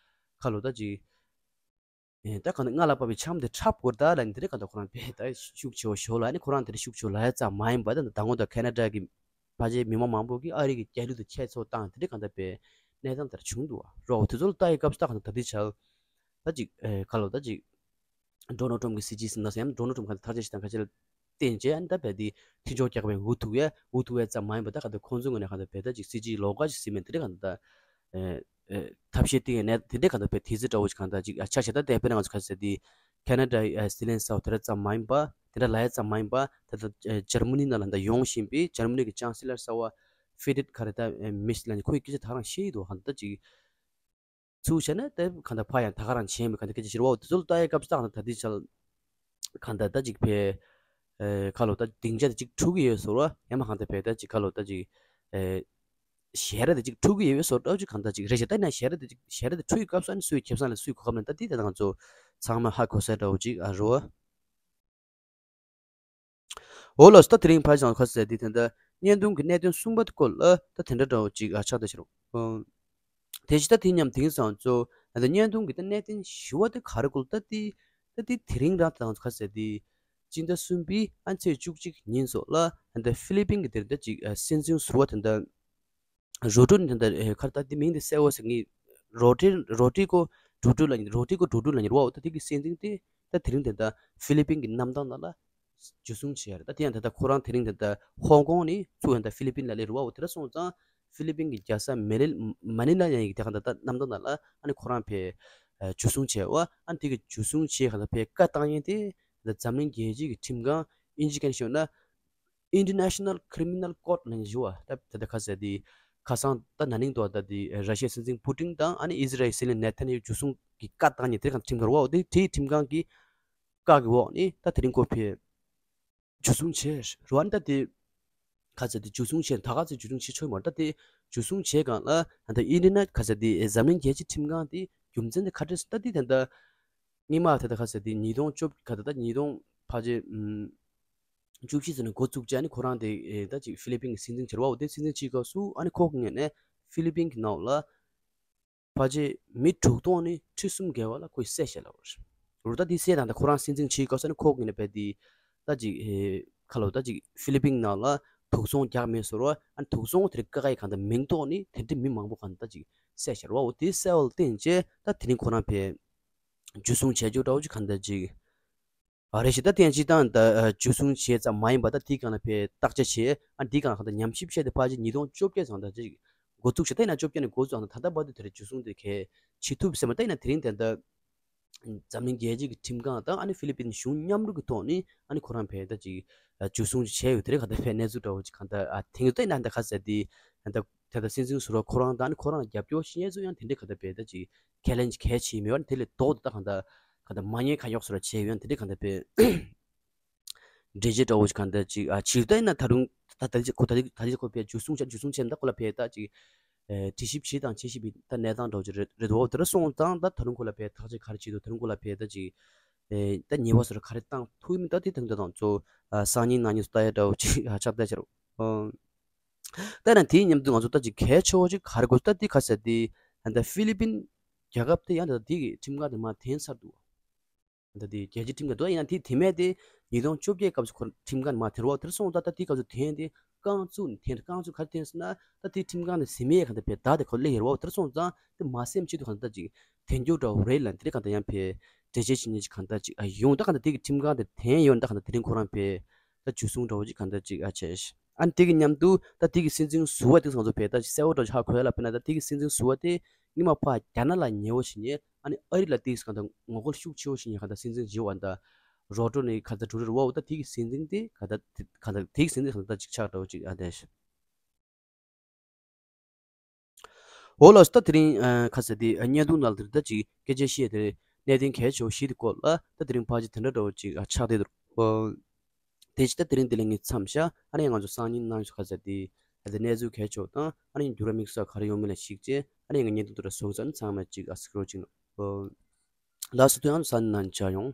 ཁ་ལོ་ད་ཅིག་ཨེ་ད་གང་ལྟར་རྔ་ལ་བབས་པའི་འཆམ་དེ་འཁྲབ་དགོས་ད་ལབ་ནི་དེ་རེད། གང་ལྟར་ཁོ་རང་བས་ད་ཤུགས་ཆེ་བ་ཞོག་ལབ་ནི་ཁོ་རང་དེ་རེད་ཤུགས་ཆེ་བ་ལབ་ཡ་ཙམ་མ་ཡིན་པ་ད་ད་ངོ་ད་ཁ་ན་ཌ་གི་ཕལ་ཆེར་མི་མང་མང་པོ་གིས་ཨ་རི་གི་རྒྱལ་གླུ་དེ་ཆེད་ཚོགས་བཏང་དེ་རེད། གང་ལྟར་བས་གནས་སྟངས་དེར་བྱུང་འདུག་བ་རོ། དེ་ཚོ་ལ་ལྟ་ཡི་སྐབས་སུ་ད་གང་ལྟར་ད་ལྟའི་ཆར་ད་ཅིག་ཨེ་ཁ་ལོ་ད་ཅིག་ཌོ་ནལ་ཊམ་གི་སྲིད་ཇུས་ཟིན་ན་སེམས་ཌོ་ནལ་ཊམ་གང་ལྟར་ཐག་གཅོད་བྱེད་སྟངས་ག་ཅིག་ལ་བརྟེན་བྱས་ཨ་ནི་ད་བས་དེ་མཐུན་ཕྱོགས་རྒྱལ་ཁབ་ཡང་འུ་ཐུག་ཡས་འུ་ཐུག་ཡས་ཙམ་མ་ཡིན་པ་ད་གང་ལྟར་ཁོང་ཚོའི་ངོས་ནས་གང་ལྟར་བས་ད་ཅིག་སྲིད་ཇུས་ལོགས་ཀ་ཞིག་ཟིན་མེད་དེ་རེད། གང་ལྟར་ད་ཨེ་ཨེ་ཐབས་ཤེས་གཏིང་ནས་དེ་འདྲས་གང་ལྟར་བས་དེ་ཚོ་འདྲ་བོ་ཞིག་གང་ལྟར་ཅིག་ཆ་བཞག་ད་དེ་དཔེར་ན་ང་ཚོ་ག་ཟེར་དེ་ཁ་ན་ཌ་ཨེ་སྲིད་བློན་གསར་པ་དེ་འདྲ་ཙམ་མ་ཡིན་པ་དེ་འདྲ་ལབ་ཡ་ཙམ་མ་ཡིན་པ་ད་ལྟ་ཨེ་འཇར་མ་ནི་ནང་ལ་ད་ཡོང་བཞིན་པའི་འཇར་མ་ནི་གི་ཅང་སི་ལར་གསར་པ་ཧྥི་རི་ཌི་ག་རེ་ད་ཨེ་མེར་ཚ་ལབ་ནས་ཁོ་ཡི་སྐད་ཆ་ད་ག་རང་བཤད་ཡི་འདུག་གང་ལྟར་ཅིག་ཚུར་བྱས་ན་དེ་གང་ལྟར་ཕ་ཡང་ད་ག་རང་བྱས་མེད་གང་ལྟར་སྐད་ཆ་བཤད་རེད་བ། དེ་ཚོ་ལ་ལྟ་ཡའི་སྐབས་སུ་ད་གང་ལྟར་ད་ལྟའི་ཆར་གང་ལྟར་ད་ཅིག་ཕའི་ཨེ་ཁ་ལོ་ད་སྡིངས་ཆ་དེ་ཅིག་འཁྲུག་གི་ཡོད་བཟོ་འདྲ། ཡང་མ་གང་ལྟར་ཕའི་ད་ཅིག་ཁ་ལོ་ད་ཅིག་ཨེ་ཞལ་རས་དེ་ཅིག་འཁྲུག་གི་ཡོད་བཟོ་འདྲ་ཅིག་གང་ལྟར་ཅིག་རེད་ཤག་ད་ཡིན་ན་ཞལ་རས་དེ་ཅིག་ཞལ་རས་དེ་འཁྲུག་གི་སྐབས་སུ་ཨ་ནི་སུའི་ཁེ་བཟང་ལ་སུའི་གོ་སྐབས་ལ་ད་དེ་ད་ང་ཚོ་ཚང་མ་ཧ་གོ་ས་འདྲ་བོ་ཅིག་ཨ་རོ། འོ་ལགས་སོ། ད་དེ་རིང་ཕར་ཞང་ཁ་ཟེར་དེ་དེ་འདྲ་ བརྙན་ཐུང་གི་གནད་དོན་གསུམ་པ་དེ་སྐོར་ལ་ད་དེ་འདྲ་འདྲ་བོ་ཅིག་ཨ་ཆགས་བསྡད་ཤག་རོ། དེ་བཞིན་ད་དེ་མཉམ་དེང་སང་ཚོ་ད་བརྙན་ཐུང་གི་ད་གནད་དོན་བཞི་བ་དེ་ག་རེ་སྐོར་ད་དེ་ད་དེ་དེ་རིང་རང་དང་ཁ་ཟེར་དེ་སྤྱི་ཟླ་གསུམ་པའི་ཨ་ཚེས་བཅུ་གཅིག་ཉིན་སོགས་ལ་ད་ཧྥི་ལི་པིན་གི་དེར་ད་ཅིག་ཨ་སྲིད་འཛིན་ཟུར་པ་དེ་འདྲ་རོ་ཏྲོ་ནི་དེ་འདྲ་ཨེ་ཁར་ད་དེ་མིང་དེ་གསལ་བོ་ཟེར་ངེས། རོ་ཏྲི་རོ་ཏྲི་ཀོ་ཌུ་ཏྲུ་ལ་ཉེ་རོ་ཏྲི་ཀོ་ཌུ་ཏྲུ་ལ་ཉེ་རུ་བ་འོ་ད་དེ་གི་སྲིད་འཛིན་དེ་ད་དེ་རིང་དེ་འདྲ་ཧྥི་ལི་པིན་གི་གནམ་ཐང་ནང་ལ་འཇུ་བཟུང་བྱས་རེད། ད་དེ་ཡང་ད་ལྟ་ཁོ་རང་དེ་རིང་དེ་ལྟ་ཧོང་ཀོང་ནས་ཚུར་ཡང་ད་ཧྥི་ལི་པིན་ལ་སླེབས་རེད་བ། འོ་དེ་འདྲ་སོང་ཙང་ཧྥི་ལི་པིན་གྱི་རྒྱལ་ས་མེ་ནི་མ་ནི་ལ་ཡང་ཡིག་དེ་ག་ད་ལྟ་གནམ་ཐང་ནང་ལ་ཨ་ནི་ཁོ་རང་ཕེ་འཇུ་བཟུང་བྱས་བ། ཨ་ནི་དེ་གི་འཇུ་བཟུང་བྱས་ག་ད་ཕེ་བཀའ་བཏང་ཡིན་དེ་ད་འཛམ་གླིང་རྒྱལ་སྤྱི་གི་ཁྲིམས་ཁང་ཨིན་ཇི་སྐད་ནས་ཞུས་ན་International Criminal Court ལ་ཞུ་བ་ད་ད་ད་ག་ཟེར་དེ་ཁ་སང་ད་ན་ནིང་དུ་ད་དེ་ར་ཤི་ཡའི་སྲིད་འཛིན་པུ་ཏིན་དང་ཨ་ནི་ཨི་ཟི་རལ་སྲིད་བློན་ནེ་ཐན་ཡ་ཧུ་འཇུ་བཟུང་གི་བཀའ་བཏང་ཡིན་དེ་ག་ཁྲིམས་ཁང་རུ་བ་འོ་དེ་དེའི་ཁྲིམས་ཁང་གི་བཀའ་གི་འོག་ནས་ད་དེ་རིང་ཁོ་ཕེ་འཇུ་བཟུང་བྱས་རུ་བ་ནི་ད་དེ་ཁ་ཟེར་དེ་འཇུ་བཟུང་བྱས་ད་ག་ཚོད་འཇུ་བཟུང་བྱེད་ཆོག་མ་རེད། ད་དེ་འཇུ་བཟུང་བྱས་གང་ལ་ད་ཨིན་ཌི་ན་ཁ་ཟེར་དེ་འཛམ་གླིང་རྒྱལ་སྤྱི་ཁྲིམས་ཁང་དེ་རྒྱུ་མཚན་དེ་ཁ་བྲལ་སོང་། ད་དེ་ད་ད་སྔོན་མ་ད་ད་ཁ་ཟེར་དེ་ཉིས་སྟོང་བཅུ་ཁ་ད་ད་ཉིས་སྟོང་ཕལ་ཆེར་བཅུ་བཞི་ཙམ་ནས་འགོ་བཙུགས་བྱས་ནས་ཁོ་རང་དེ་ད་ཅིག་ཧྥི་ལི་པིན་གྱི་སྲིད་འཛིན་བྱེད་རོགས་དེ་སྲིད་འཛིན་བྱེད་སྐབས་སུ་ཨ་ནི་ཁོ་གི་ངོས་ནས་ཧྥི་ལི་པིན་གྱི་ནང་ལ་ཕལ་ཆེར་མི་དྲུག་སྟོང་ནས་ཁྲི་གསུམ་བརྒལ་བ་ལ་ཁོས་བསད་བཞག་ལབ་པ་རེད། རུ་ད་དེ་བསད་དང་ད་ཁོ་རང་སྲིད་འཛིན་བྱེད་སྐབས་སུ་ཨ་ནི་ཁོ་གི་ངོས་ནས་བས་དེ་ད་ཅིག་ཁ་ལོ་ད་ཅིག་ཧྥི་ལི་པིན་ནང་ལ་དུག་སྦྲང་རྒྱག་མེད་ཟེར་བ་ཨ་ནི་དུག་སྦྲང་དེར་བཀག་ཡ་གང་ད་མིང་ཐོག་ནས་དེ་འདྲའི་མི་མང་པོ་གང་ད་ཅིག་བསད་བཞག་རེད་བ། འོ་དེ་བསད་པ་ལ་བརྟེན་བྱས་ད་དེ་རིང་ཁོ་རང་བས་འཇུ་བཟུང་བྱས་རྒྱུ་འདྲ་བོ་ཅིག་གང་འདྲ་ཅིག་ཨ་རེ་ཞིག་ད་ཐེངས་གཅིག་དང་ད་འཇུ་བཟུང་བྱས་ཙམ་མ་ཡིན་པ་ད་དེའི་སྒང་ལ་ཕེ་བརྟག་དཔྱད་བྱས་ཨ་འདིའི་སྒང་ལ་གང་ད་ཉམས་ཞིབ་བྱས་ཏེ་ཕལ་ཆེར་ཉིས་སྟོང་བཅོ་བརྒྱད་ཙམ་ད་ཅིག་འགོ་བཙུགས་བྱས་ད་ཡིན་ན་བཅོ་བརྒྱད་ནས་འགོ་བཙུགས་ཨ་ད་ད་ལྟ་བར་དུ་དེར་འཇུ་བཟུང་དེ་གས་བྱེད་ཐུབ་ཟེར་མ་ད་ཡིན་ན་དེ་རིང་དེ་ད་འཛམ་གླིང་རྒྱལ་སྤྱི་གི་ཁྲིམས་ཁང་དང་ཨ་ནི་ཧྥི་ལི་པིན་གཞུང་མཉམ་རུབ་ཀྱི་ཐོག་ནས་ཨ་ནི་ཁོ་རང་ཕེ་ད་ཅིག་འཇུ་བཟུང་ཅིག་བྱས་ཡོད་དེ་རེད། གང་ད་ཕེ་གནས་ཚུལ་འདྲ་བོ་ཅིག་གང་ད་ཨ་དེང་ད་ཡིན་ན་ད་ག་ཟེར་དེ་ད་དེ་ད་སྲིད་འཛིན་ཟུར་པ་ཁོ་རང་དང་ཨ་ནི་ཁོ་རང་རྒྱབ་སྐྱོར་བྱེད་མཁན་ཚོ་ཡང་དེ་འདྲའི་ག་ད་བས་ད་ཅིག་ཁས་ལེན་ཅིག་གལ་ཆེ་མེད་པ་ནི་དེ་ལས་ལྡོག་ཏུ་ད་གང་ད་གང་ད་མ་ཉེས་ཁ་གཡོགས་སོགས་ལ་བྱས་ཡོད་ཡང་དེ་འདྲའི་གང་ད་བས་འགྲེལ་བརྗོད་འདྲ་བོ་ཅིག་གང་ད་ཅིག་ཨ་ཕྱིར་ད་ཡིན་ན་ད་རུང་ད་ད་ཅིག་ཁོ་ད་ཅིག་ད་ཅིག་ཁོ་བས་འཇུ་བཟུང་བྱས་འཇུ་བཟུང་བྱས་ད་ཁོ་ལ་བས་ད་ཅིག་ཨེ་དྲི་ཞིབ་བྱེད་དང་བྱེད་བཞིན་པའི་ད་གནས་སྟངས་འདྲ་བོ་ཅིག་རེད་རེད་འོ་དེ་འདྲ་སོང་ཙང་ད་ད་རུང་ཁོ་ལ་བས་ཐག་གཅོད་ག་རེ་བྱེད་འདུག་ད་རུང་ཁོ་ལ་བས་ད་ཅིག་ཨེ་ད་ཉེས་པ་སོགས་ལ་ག་རེ་བཏང་ཐུབ་མིན་ད་དེ་དང་དེ་དང་ཚོ་ཨ་སང་ཉིན་གནངས་ཉིན་སུ་ལྟ་ཡ་འདྲ་བོ་ཅིག་ཨ་ཆགས་བསྡད་ཅི་རུ། ད་ན་དེའི་མཉམ་དུ་ང་ཚོ་ད་ཅིག་གལ་ཆེ་བོ་ཅིག་ག་རེ་དགོས་ད་དེ་ག་ཟེར་དེ་ད་ཧྥི་ལི་པིན་རྒྱལ་ཁབ་དེ་ཡང་ད་དེ་གི་ཁྲིམས་ཁང་དེ་མར་འཐེན་ཚར་འདུག་ད་དེ་རྒྱལ་སྤྱིའི་ཁྲིམས་ཁང་དུ་ཡང་དེ་དེ་མེད་དེ་ཉིས་སྟོང་བཅོ་བརྒྱད་སྐབས་སུ་ཁོ་ཁྲིམས་ཁང་མར་འཐེན་རོགས་དེར་སོང་ད་ད་དེ་སྐབས་སུ་འཐེན་དེ་རྐང་བཙུགས་ནས་འཐེན་རྐང་བཙུགས་ག་རེ་འཐེན་ཟེར་ན་ད་དེ་ཁྲིམས་ཁང་དེ་ཟིན་མེད་གང་དེ་བས་ད་དེ་ཁོ་སླེབས་ཡོད་རོགས་དེར་སོང་ཙང་དེ་མ་སེམས་ཆེད་དུ་གང་ད་ཅིག་འཐེན་རྒྱུ་འདྲ་བོ་རེད་ལ་དེ་རེད་གང་ད་ཡང་བས་འགྲེལ་བཤད་བྱེད་མཁན་ཅིག་གང་ད་ཅིག་ཨ་ཡོང་ད་གང་ད་དེ་གི་ཁྲིམས་ཁང་དེ་འཐེན་ཡོང་ད་གང་ད་དེ་རིང་ཁོ་རང་བས་ད་འཇུ་བཟུང་འདྲ་བོ་ཅིག་གང་ད་ཅིག་ཨ་བྱས་ཤག་ཨ་ནི་དེ་གི་མཉམ་དུ་ད་དེ་གི་སྲིད་འཛིན་ཟུར་པ་དེ་ཚོ་ང་ཚོ་བས་ད་ཅིག་གསལ་བོ་འདྲ་ཅིག་ཧ་གོ་ཡ་ལ་དཔེར་ན་ད་དེ་གི་སྲིད་འཛིན་ཟུར་པ་དེ་སྔོན་མ་ཕར་རྒྱ་ནག་ལ་ཉེ་བོ་ཞིག་ཡིན། ཨ་ནི་ཨ་རི་ལ་ཏིག་ཙམ་གང་ད་ངོ་རྒོལ་ཤུགས་ཆེ་བོ་ཞིག་ཡིན། གང་ད་སྲིད་འཛིན་བྱེད་པ་ད་རོ་ཏྲོ་ནི་གང་ད་ཌུ་ཏྲུ་ཝ་འོ་ད་དེ་གི་སྲིད་འཛིན་དེ་གང་ད་གང་ད་དེ་གི་སྲིད་འཛིན་གང་ད་ཅིག་ཆགས་འདྲ་བོ་ཅིག་ཨ་དེ་ཤི། འོ་ལགས་སོ། ད་དེ་རིང་ཨ་ཁ་ས་དེ་ཨ་བརྙན་ཐུང་ནང་ལ་དེ་ད་ཅིག་སྐད་ཆ་བཤད་དེ་གནད་དོན་གལ་ཆེ་བོ་ཞིག་དེ་སྐོར་ལ་ད་དེ་རིང་ཕལ་ཆེར་དེ་འདྲ་འདྲ་བོ་ཅིག་ཨ་ཆགས་བསྡད་འདུག་དེ་ཅི་ད་དེ་རིང་འདི་ལས་ངས་མཚམས་བཞག་ཨ་ནི་ང་ཚོ་སང་ཉིན་གནངས་ཚེ་ཁ་ས་དེ་ཨ་དེ་གནས་ཚུལ་གལ་ཆེ་བོ་དང་ཨ་ནི་འགྱུར་བ་དམིགས་བསལ་ག་རེ་ཡོང་མིན་ལ་གཞིགས་བྱས་ཨ་ནི་ངས་བརྙན་ཐུང་དེ་འདྲ་བཟོ་ས་ནི་ཚང་མ་ཅིག་ཨ་གཟིགས་རོགས་གྱིས་གནང་། ལགས་སོ། དེ་ཡང་སང་ཉིན་ནང་མཇལ་ཡོང་།